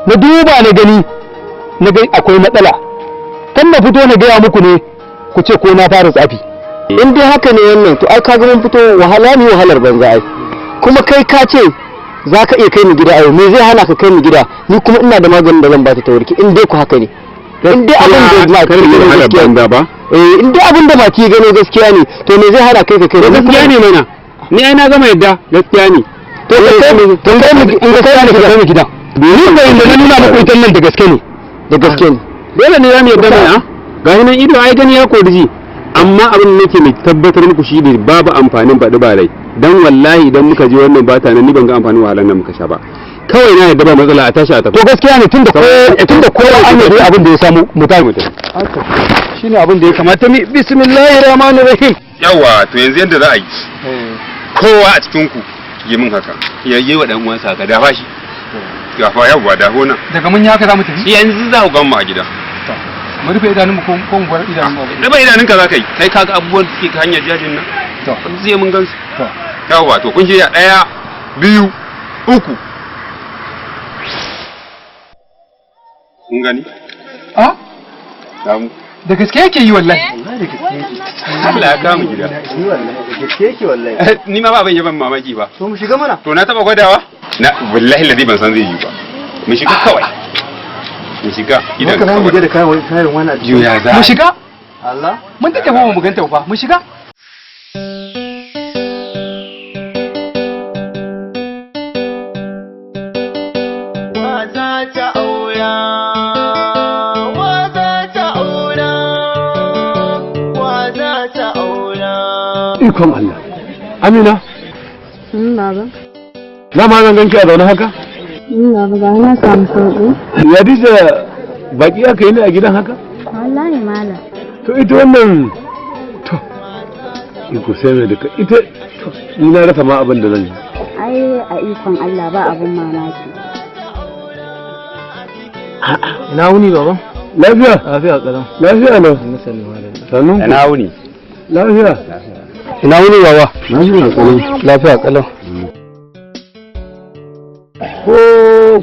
Na duba na gani na ga akwai matsala. Kan na fito na gaya muku ne ku ce ko na fara tsafi. In dai haka ne wannan to ai kaga mun fito wahala ne wahalar banza ai. Kuma kai ka ce za ka iya kai ni gida ayo, me zai hana ka kai ni gida? Ni kuma ina da maganin da zan ba ta warke in dai ku haka ne. In dai abin da ma kar ki wahalar banza ba. Eh, in dai abin da ma ki gano gaskiya ne to me zai hana kai ka kai ni? Gaskiya ne mana. Ni ai na gama yadda gaskiya ne. To ka kai ni, to kai ni in gaskiya ne ka kai ni gida. Ni ba inda na nuna muku ita nan da gaske ne. Da gaske ne. Dole ne zamu yarda mana. Ga nan ido ai gani ya korji. Amma abin da nake mai tabbatar muku shi ne babu amfanin baɗi ba rai. Dan wallahi idan muka je wannan bata nan ni ban ga amfanin wahalar nan muka sha ba. Kawai na yarda ba matsala a tashi a tafi. To gaskiya ne tunda ko tunda kowa an yarda abin da ya samu mu tafi mu tafi. Haka shine abin da ya kamata mi. Bismillahir rahmanir rahim. Yawa to yanzu yanda za a yi. Kowa a cikin ku yi min haka. Ya yi wa dan uwansa haka da fashi. Gafa yawa da hona. Daga mun yi haka za mu tafi? Yanzu za ku gan mu a gida. Mu rufe idanunmu ko mu bar idanunmu? Rufe idanunka za ka yi. Kai kaga abubuwan da suke hanyar jajin nan. To. Zai mun gansu. To. Yawa to kun shirya 1 2 3. Kun gani? Ah? Samu. Da gaske yake yi wallahi. Wallahi da gaske yake. Allah ya kama gida. Ni wallahi da gaske yake wallahi. Ni ma ba ban yi ban mamaki ba. To mu shiga mana. To na taba gwadawa? Na wallahi ladi ban san zai yi ba. Mu shiga kawai. Mu shiga gidan kawai. Mu je da kayan wani a jiya za. Mu shiga? Allah. Mun take ba mu ganta ba. Mu shiga? Wa za ta aura? Wa za ta aura? Wa za ta aura? Ikon Allah. Amina. Baba. Na ma zan ganki a zaune haka? Baba ga na samu sauƙi. Ya dija baki aka yi ne a gidan haka? Wallahi malam. To ita wannan to iko sai mai duka ita to ni na rasa ma abin da zan yi. Ai a ikon Allah ba abin mamaki. Ina wuni baba? Lafiya? Lafiya kalau. Lafiya lau. Sannu. Ina wuni? Lafiya. Ina wuni baba? Lafiya kalau. Lafiya kalau. Ko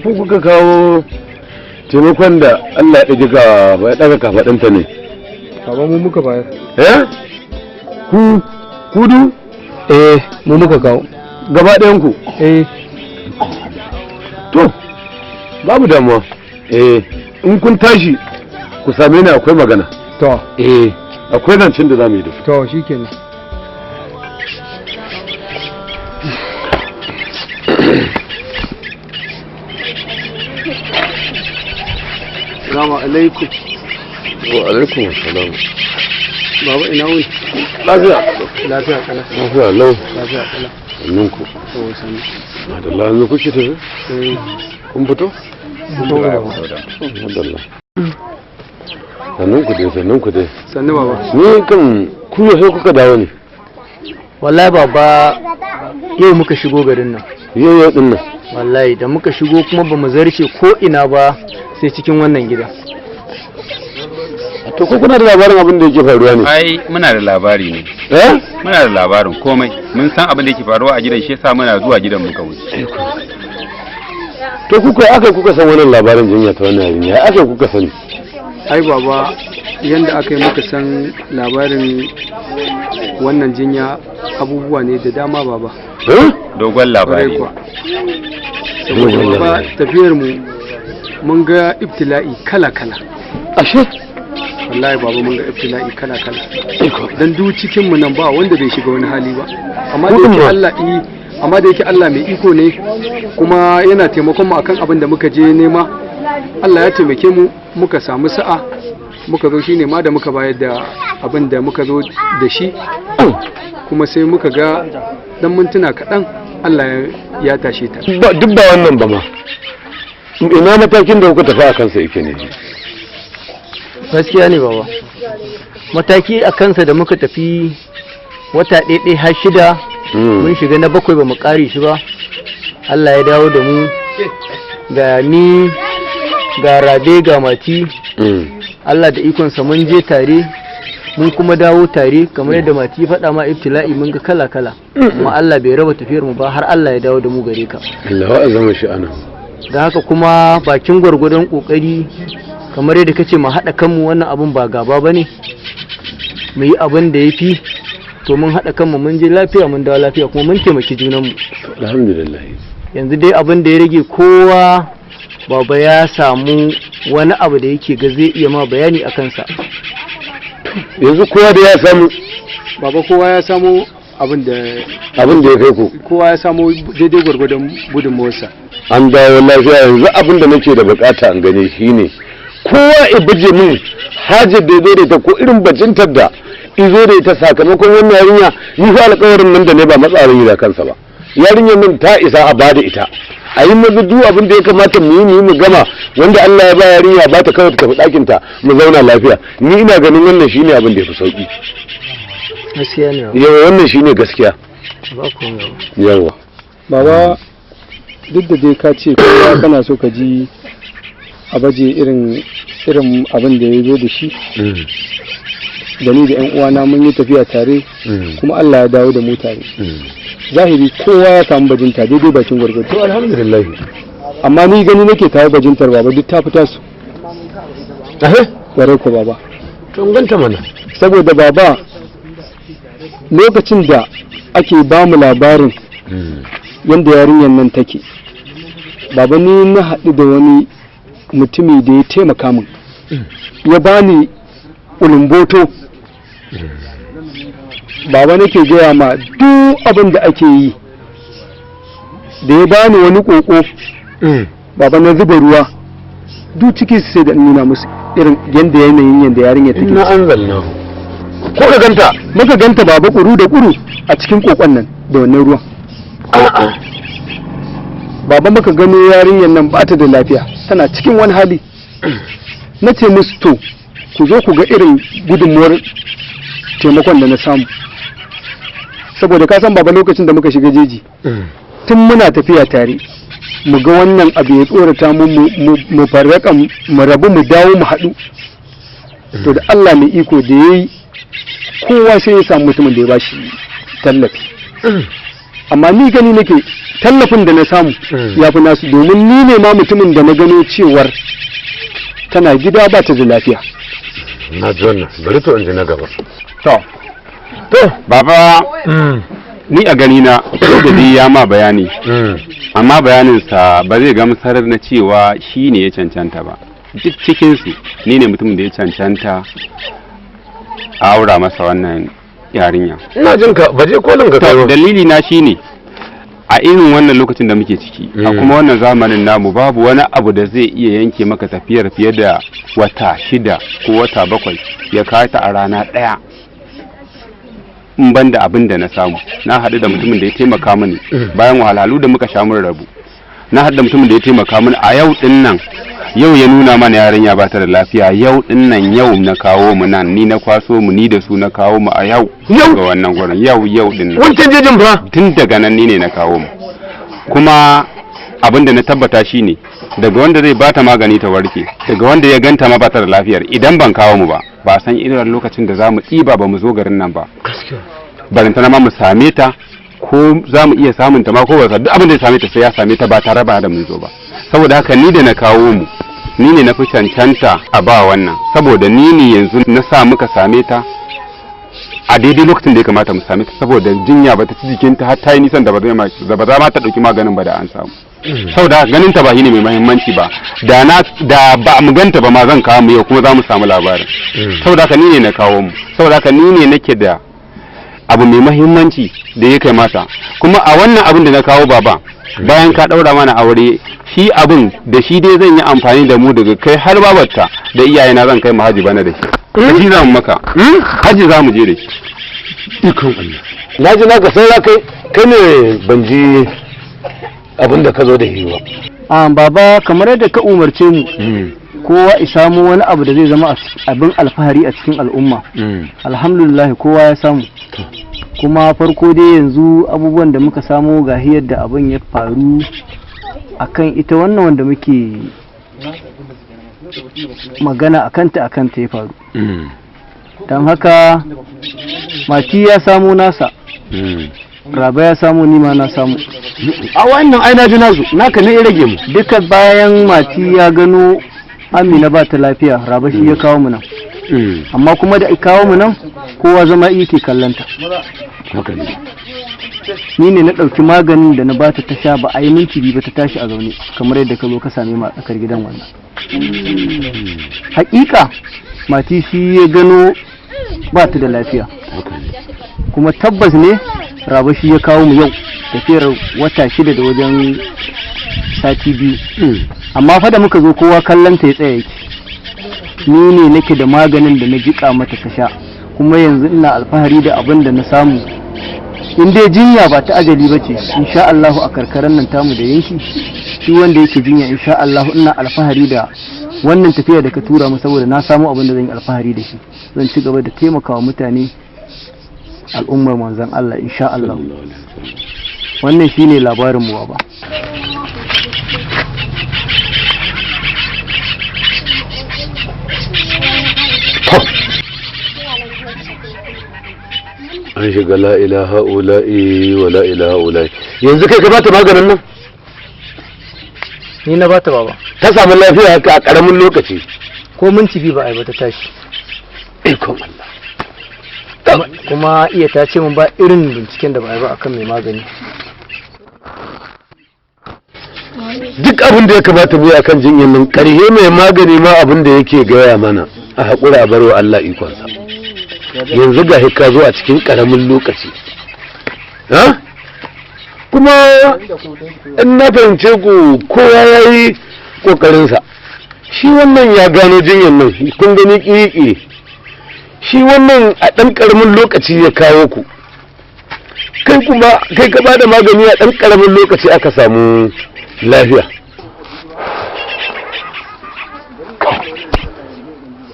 ku kuka kawo taimakon da Allah ya ɗaga ya ɗaga kafaɗinta ne? Baba mu muka bayar. Eh? Ku kudu? Eh, mu muka kawo. Gaba ɗayan ku? Eh. To, babu damuwa. Eh, in kun tashi ku same ni akwai magana. To. Eh, akwai zancen da zamu yi da su. To, shikenan. Assalamu alaikum. Wa alaikum assalam. Baba ina wuni? Lafiya. Lafiya kalau. Lafiya lau. Lafiya kalau. Sannun ku. To sannu. Madalla yanzu kuke tafi? Eh. Kun fito? Fito da Madalla. Sannun ku dai, sannun ku dai. Sannu baba. Ni kan ku yau sai kuka dawo ne. Wallahi baba yau muka shigo garin nan. Yau yau din nan. Wallahi da muka shigo kuma bamu zarce ko ina ba sai cikin wannan gida. To ko kuna da labarin abin da yake faruwa ne? Ai muna da labari ne. Eh? Muna da labarin komai. Mun san abin da yake faruwa a gidan, shi yasa muna zuwa gidan muka wuce. To kuka aka kuka san wannan labarin jinya ta wannan yarinya, ya aka kuka sani? Ai baba, yanda aka yi muka san labarin wannan jinya abubuwa ne da dama baba. Dogon labari. Kwarai kuwa. Saboda baba, tafiyar mu mun ga ibtila'i kala kala. Ashe? Wallahi baba, mun ga ibtila'i kala kala. Dan duk cikin mu nan ba wanda bai shiga wani hali ba. Amma da yake Allah amma da yake Allah mai iko ne kuma yana taimakon mu akan abin da muka je nema. Allah ya taimake mu muka samu sa'a muka zo, shine ma da muka bayar da abin da muka zo da shi, kuma sai muka ga dan mintuna kaɗan Allah ya tashe ta. Duk ba wannan ba ma, ina matakin da kuka tafi a kansa yake ne? Gaskiya ne baba, mataki a kansa da muka tafi wata ɗaya har 6, mun shiga na 7 ba mu ƙare shi ba. Allah ya dawo da mu, ga ni ga Rabe ga Mati. Allah da ikonsa mun je tare mun kuma dawo tare. Kamar yadda Mati faɗa ma, ibtila'i mun ga kala kala, kuma Allah bai raba tafiyar mu ba har Allah ya dawo da mu gare ka. Allah wa azama shi ana. Da haka kuma bakin gwargwadon kokari, kamar yadda kace mu haɗa kanmu, wannan abun ba gaba bane, mu yi abin da yafi. To mun haɗa kanmu, mun je lafiya mun dawo lafiya, kuma mun taimaki junanmu. Alhamdulillah. Yanzu dai abin da ya rage, kowa baba ya samu wani abu da yake ga zai iya ma bayani a kansa. Yanzu kowa da ya samu? Baba, kowa ya samu abin da abin da ya kai ku. Kowa ya samu daidai gwargwadon gudunmawarsa. An dawo lafiya. Yanzu abin da nake da bukata an gane shine kowa ya baje min hajar da ya zo da ita ko irin bajintar da izo da ita sakamakon wannan yarinya. Ni fa alƙawarin nan da ne ba matsarin da kansa ba. Yarinyar nan ta isa a bada ita, a yi maza duk abin da ya kamata mu yi mu gama. Wanda Allah ya ba yarinya ba ta kawai ta tafi ɗakin ta, mu zauna lafiya. Ni ina ganin wannan shine abin da ya fi sauki. Gaskiya ne. Yawa, wannan shine gaskiya. Ba komai. Yawa. Baba, duk da dai ka ce kowa kana so ka ji a baje irin irin abin da ya zo da shi, da ni da yan uwana mun yi tafiya tare kuma Allah ya dawo da mu tare. Zahiri kowa ya samu bajinta daidai bakin gwargwado. To alhamdulillah. Amma ni gani nake tawo bajintar baba duk ta fita su. Eh, kwarai ko baba. To ganta mana. Saboda baba, lokacin da ake ba mu labarin yadda yarinyar nan take, baba, ni na haɗu da wani mutumi da ya taimaka min, ya bani ulumboto. Baba, nake gaya ma, duk abin da ake yi da ya bani wani koko baba, na zuba ruwa duk ciki, sai da nuna musu irin yadda yanayin yadda yarinya take. Inna anzalnahu. Ko ka ganta? Muka ganta baba, kuru da kuru a cikin kokon nan da wannan ruwan. Baba, muka gano yarinyar nan ba ta da lafiya, tana cikin wani hali. Na ce musu, to ku zo ku ga irin gudunmuwar taimakon da na samu. Saboda ka san baba, lokacin da muka shiga jeji, tun muna tafiya tare mu ga wannan abu ya tsorata mu, mu farraka, mu rabu, mu dawo mu haɗu. To da Allah mai iko da ya yi, kowa sai ya samu mutumin da ya bashi tallafi. Amma ni gani nake tallafin da na samu ya fi nasu, domin ni ne ma mutumin da na gano cewar tana gida ba ta da lafiya. Na ji wannan, bari to in ji na gaba. To baba, ni a gani na da dai ya ma bayani, amma bayaninsa ba zai gamsar na cewa shi ne ya cancanta ba. Duk cikinsu ni ne mutumin da ya cancanta a aura masa wannan yarinya. Ina jin ka, baje kolin ka kai. Dalili na shine a irin wannan lokacin da muke ciki, a kuma wannan zamanin namu, babu wani abu da zai iya yanke maka tafiyar fiye da wata 6 ko wata 7 ya kata a rana ɗaya, in ban da abin da na samu. Na haɗu da mutumin da ya taimaka mini bayan wahalhalu da muka sha mun rabu. Na haɗu da mutumin da ya taimaka mini a yau ɗin nan, yau ya nuna mana yarinya ba ta da lafiya. Yau ɗin nan, yau na kawo mu nan, ni na kwaso mu, ni da su na kawo mu a yau ga wannan gurin, yau yau ɗin nan. Wancan jejin fa? Tun daga nan ni ne na kawo mu. Kuma abin da na tabbata shine daga wanda zai bata magani ta warke, daga wanda ya ganta ma bata da lafiyar, idan ban kawo mu ba Ba san irin lokacin da za mu ɗiba ba mu zo garin nan ba, barantana ma mu same ta, ko za mu iya samun ta ma ko ba. Duk abin da ya same ta sai ya same ta ba tare ba da mun zo ba. Saboda haka ni da na kawo mu, ni ne na fi cancanta a ba wannan, saboda ni ne yanzu na sa muka same ta a daidai lokacin da ya kamata mu same ta, saboda jinya ba ta ci jikinta har ta yi nisan da ba za ma ta ɗauki maganin ba da an samu. Saboda ganin ta ba shine mai muhimmanci ba. Da na da ba mu ganta ba ma, zan kawo mu yau kuma za mu samu labarin. Saboda haka ni ne na kawo mu, saboda haka ni ne nake da abu mai muhimmanci da ya kai mata. Kuma a wannan abin da na kawo, baba, bayan ka daura mana aure, shi abin da shi dai zan yi amfani da mu, daga kai har babarta da iyayena, zan kai mu haji bana da shi. Da shi za mu maka haji, za mu je da shi. Ikon Allah, na ji naka. Saura kai, kai ne ban ji abin da ka zo da shi ba. A baba, kamar yadda ka umarce mu, kowa ya samu wani abu da zai zama abin alfahari a cikin al'umma. Alhamdulillah, kowa ya samu. Kuma farko dai yanzu abubuwan da muka samu, ga yadda abin ya faru akan ita wannan wanda muke magana akanta, akanta ya faru. Don haka Mati ya samu nasa, Raba ya samu, nima na samu. A wannan ai na ji nasu, naka ne ya rage mu. Duka bayan Mati ya gano Amina ba ta lafiya, Raba shi ya kawo mu nan. Amma kuma da kawo mu nan, kowa zama yake kallanta. Ni ne na ɗauki maganin da na bata ta sha, ba a yi minti 2 ba ta tashi a zaune, kamar yadda ka zo ka same mu a tsakar gidan wannan. Hakika Mati shi ya gano ba ta da lafiya, kuma tabbas ne Raba shi ya kawo mu yau, tafiyar wata 6 da wajen sati 2. Amma fa da muka zo, kowa kallon ta ya tsaya yake. Ni ne nake da maganin da na jika mata ta sha, kuma yanzu ina alfahari da abin da na samu. In dai jinya ba ta ajali ba ce, insha Allahu a karkarar nan tamu da yanki, shi wanda yake jinya, insha Allahu ina alfahari da wannan tafiya da ka tura mu, saboda na samu abin da zan yi alfahari da shi. Zan ci gaba da taimakawa mutane, al'ummar manzon Allah, insha Allah. Wannan shine labarin mu, baba. An shiga la ilaha ula'i wa la ilaha ula'i. Yanzu kai ka bata maganin nan? Ni na bata, baba. Ta samu lafiya haka a karamin lokaci? Ko minti 2 ba a yi ba ta tashi. Ikon Allah. Kuma iya ta ce mun ba irin binciken da ba a yi ba akan mai magani. Duk abin da ya kamata mu yi akan jinyar nan, karhe mai magani ma abin da yake gaya mana, a haƙura a barwa Allah ikonsa. Yanzu ga ka zo a cikin ƙaramin lokaci, ha? Kuma in na fahimce ku, kowa ya yi ƙoƙarinsa. Shi wannan ya gano jinyar nan, kun gani ƙiƙi. Shi wannan a ɗan ƙaramin lokaci ya kawo ku. Kai kuma kai ka bada magani, a ɗan ƙaramin lokaci aka samu lafiya.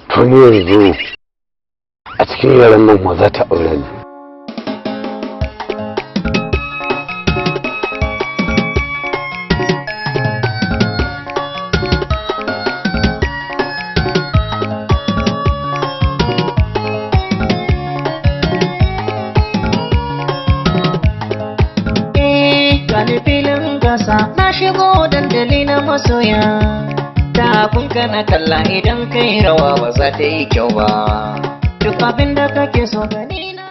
To ni yanzu a cikin yaran nan ma za ta aure ni? Gani filin gasa na shigo, dandali na masoya. Tafin ka na kalla, idan kai rawa ba za ta yi kyau ba. Duk abin da kake so gani na.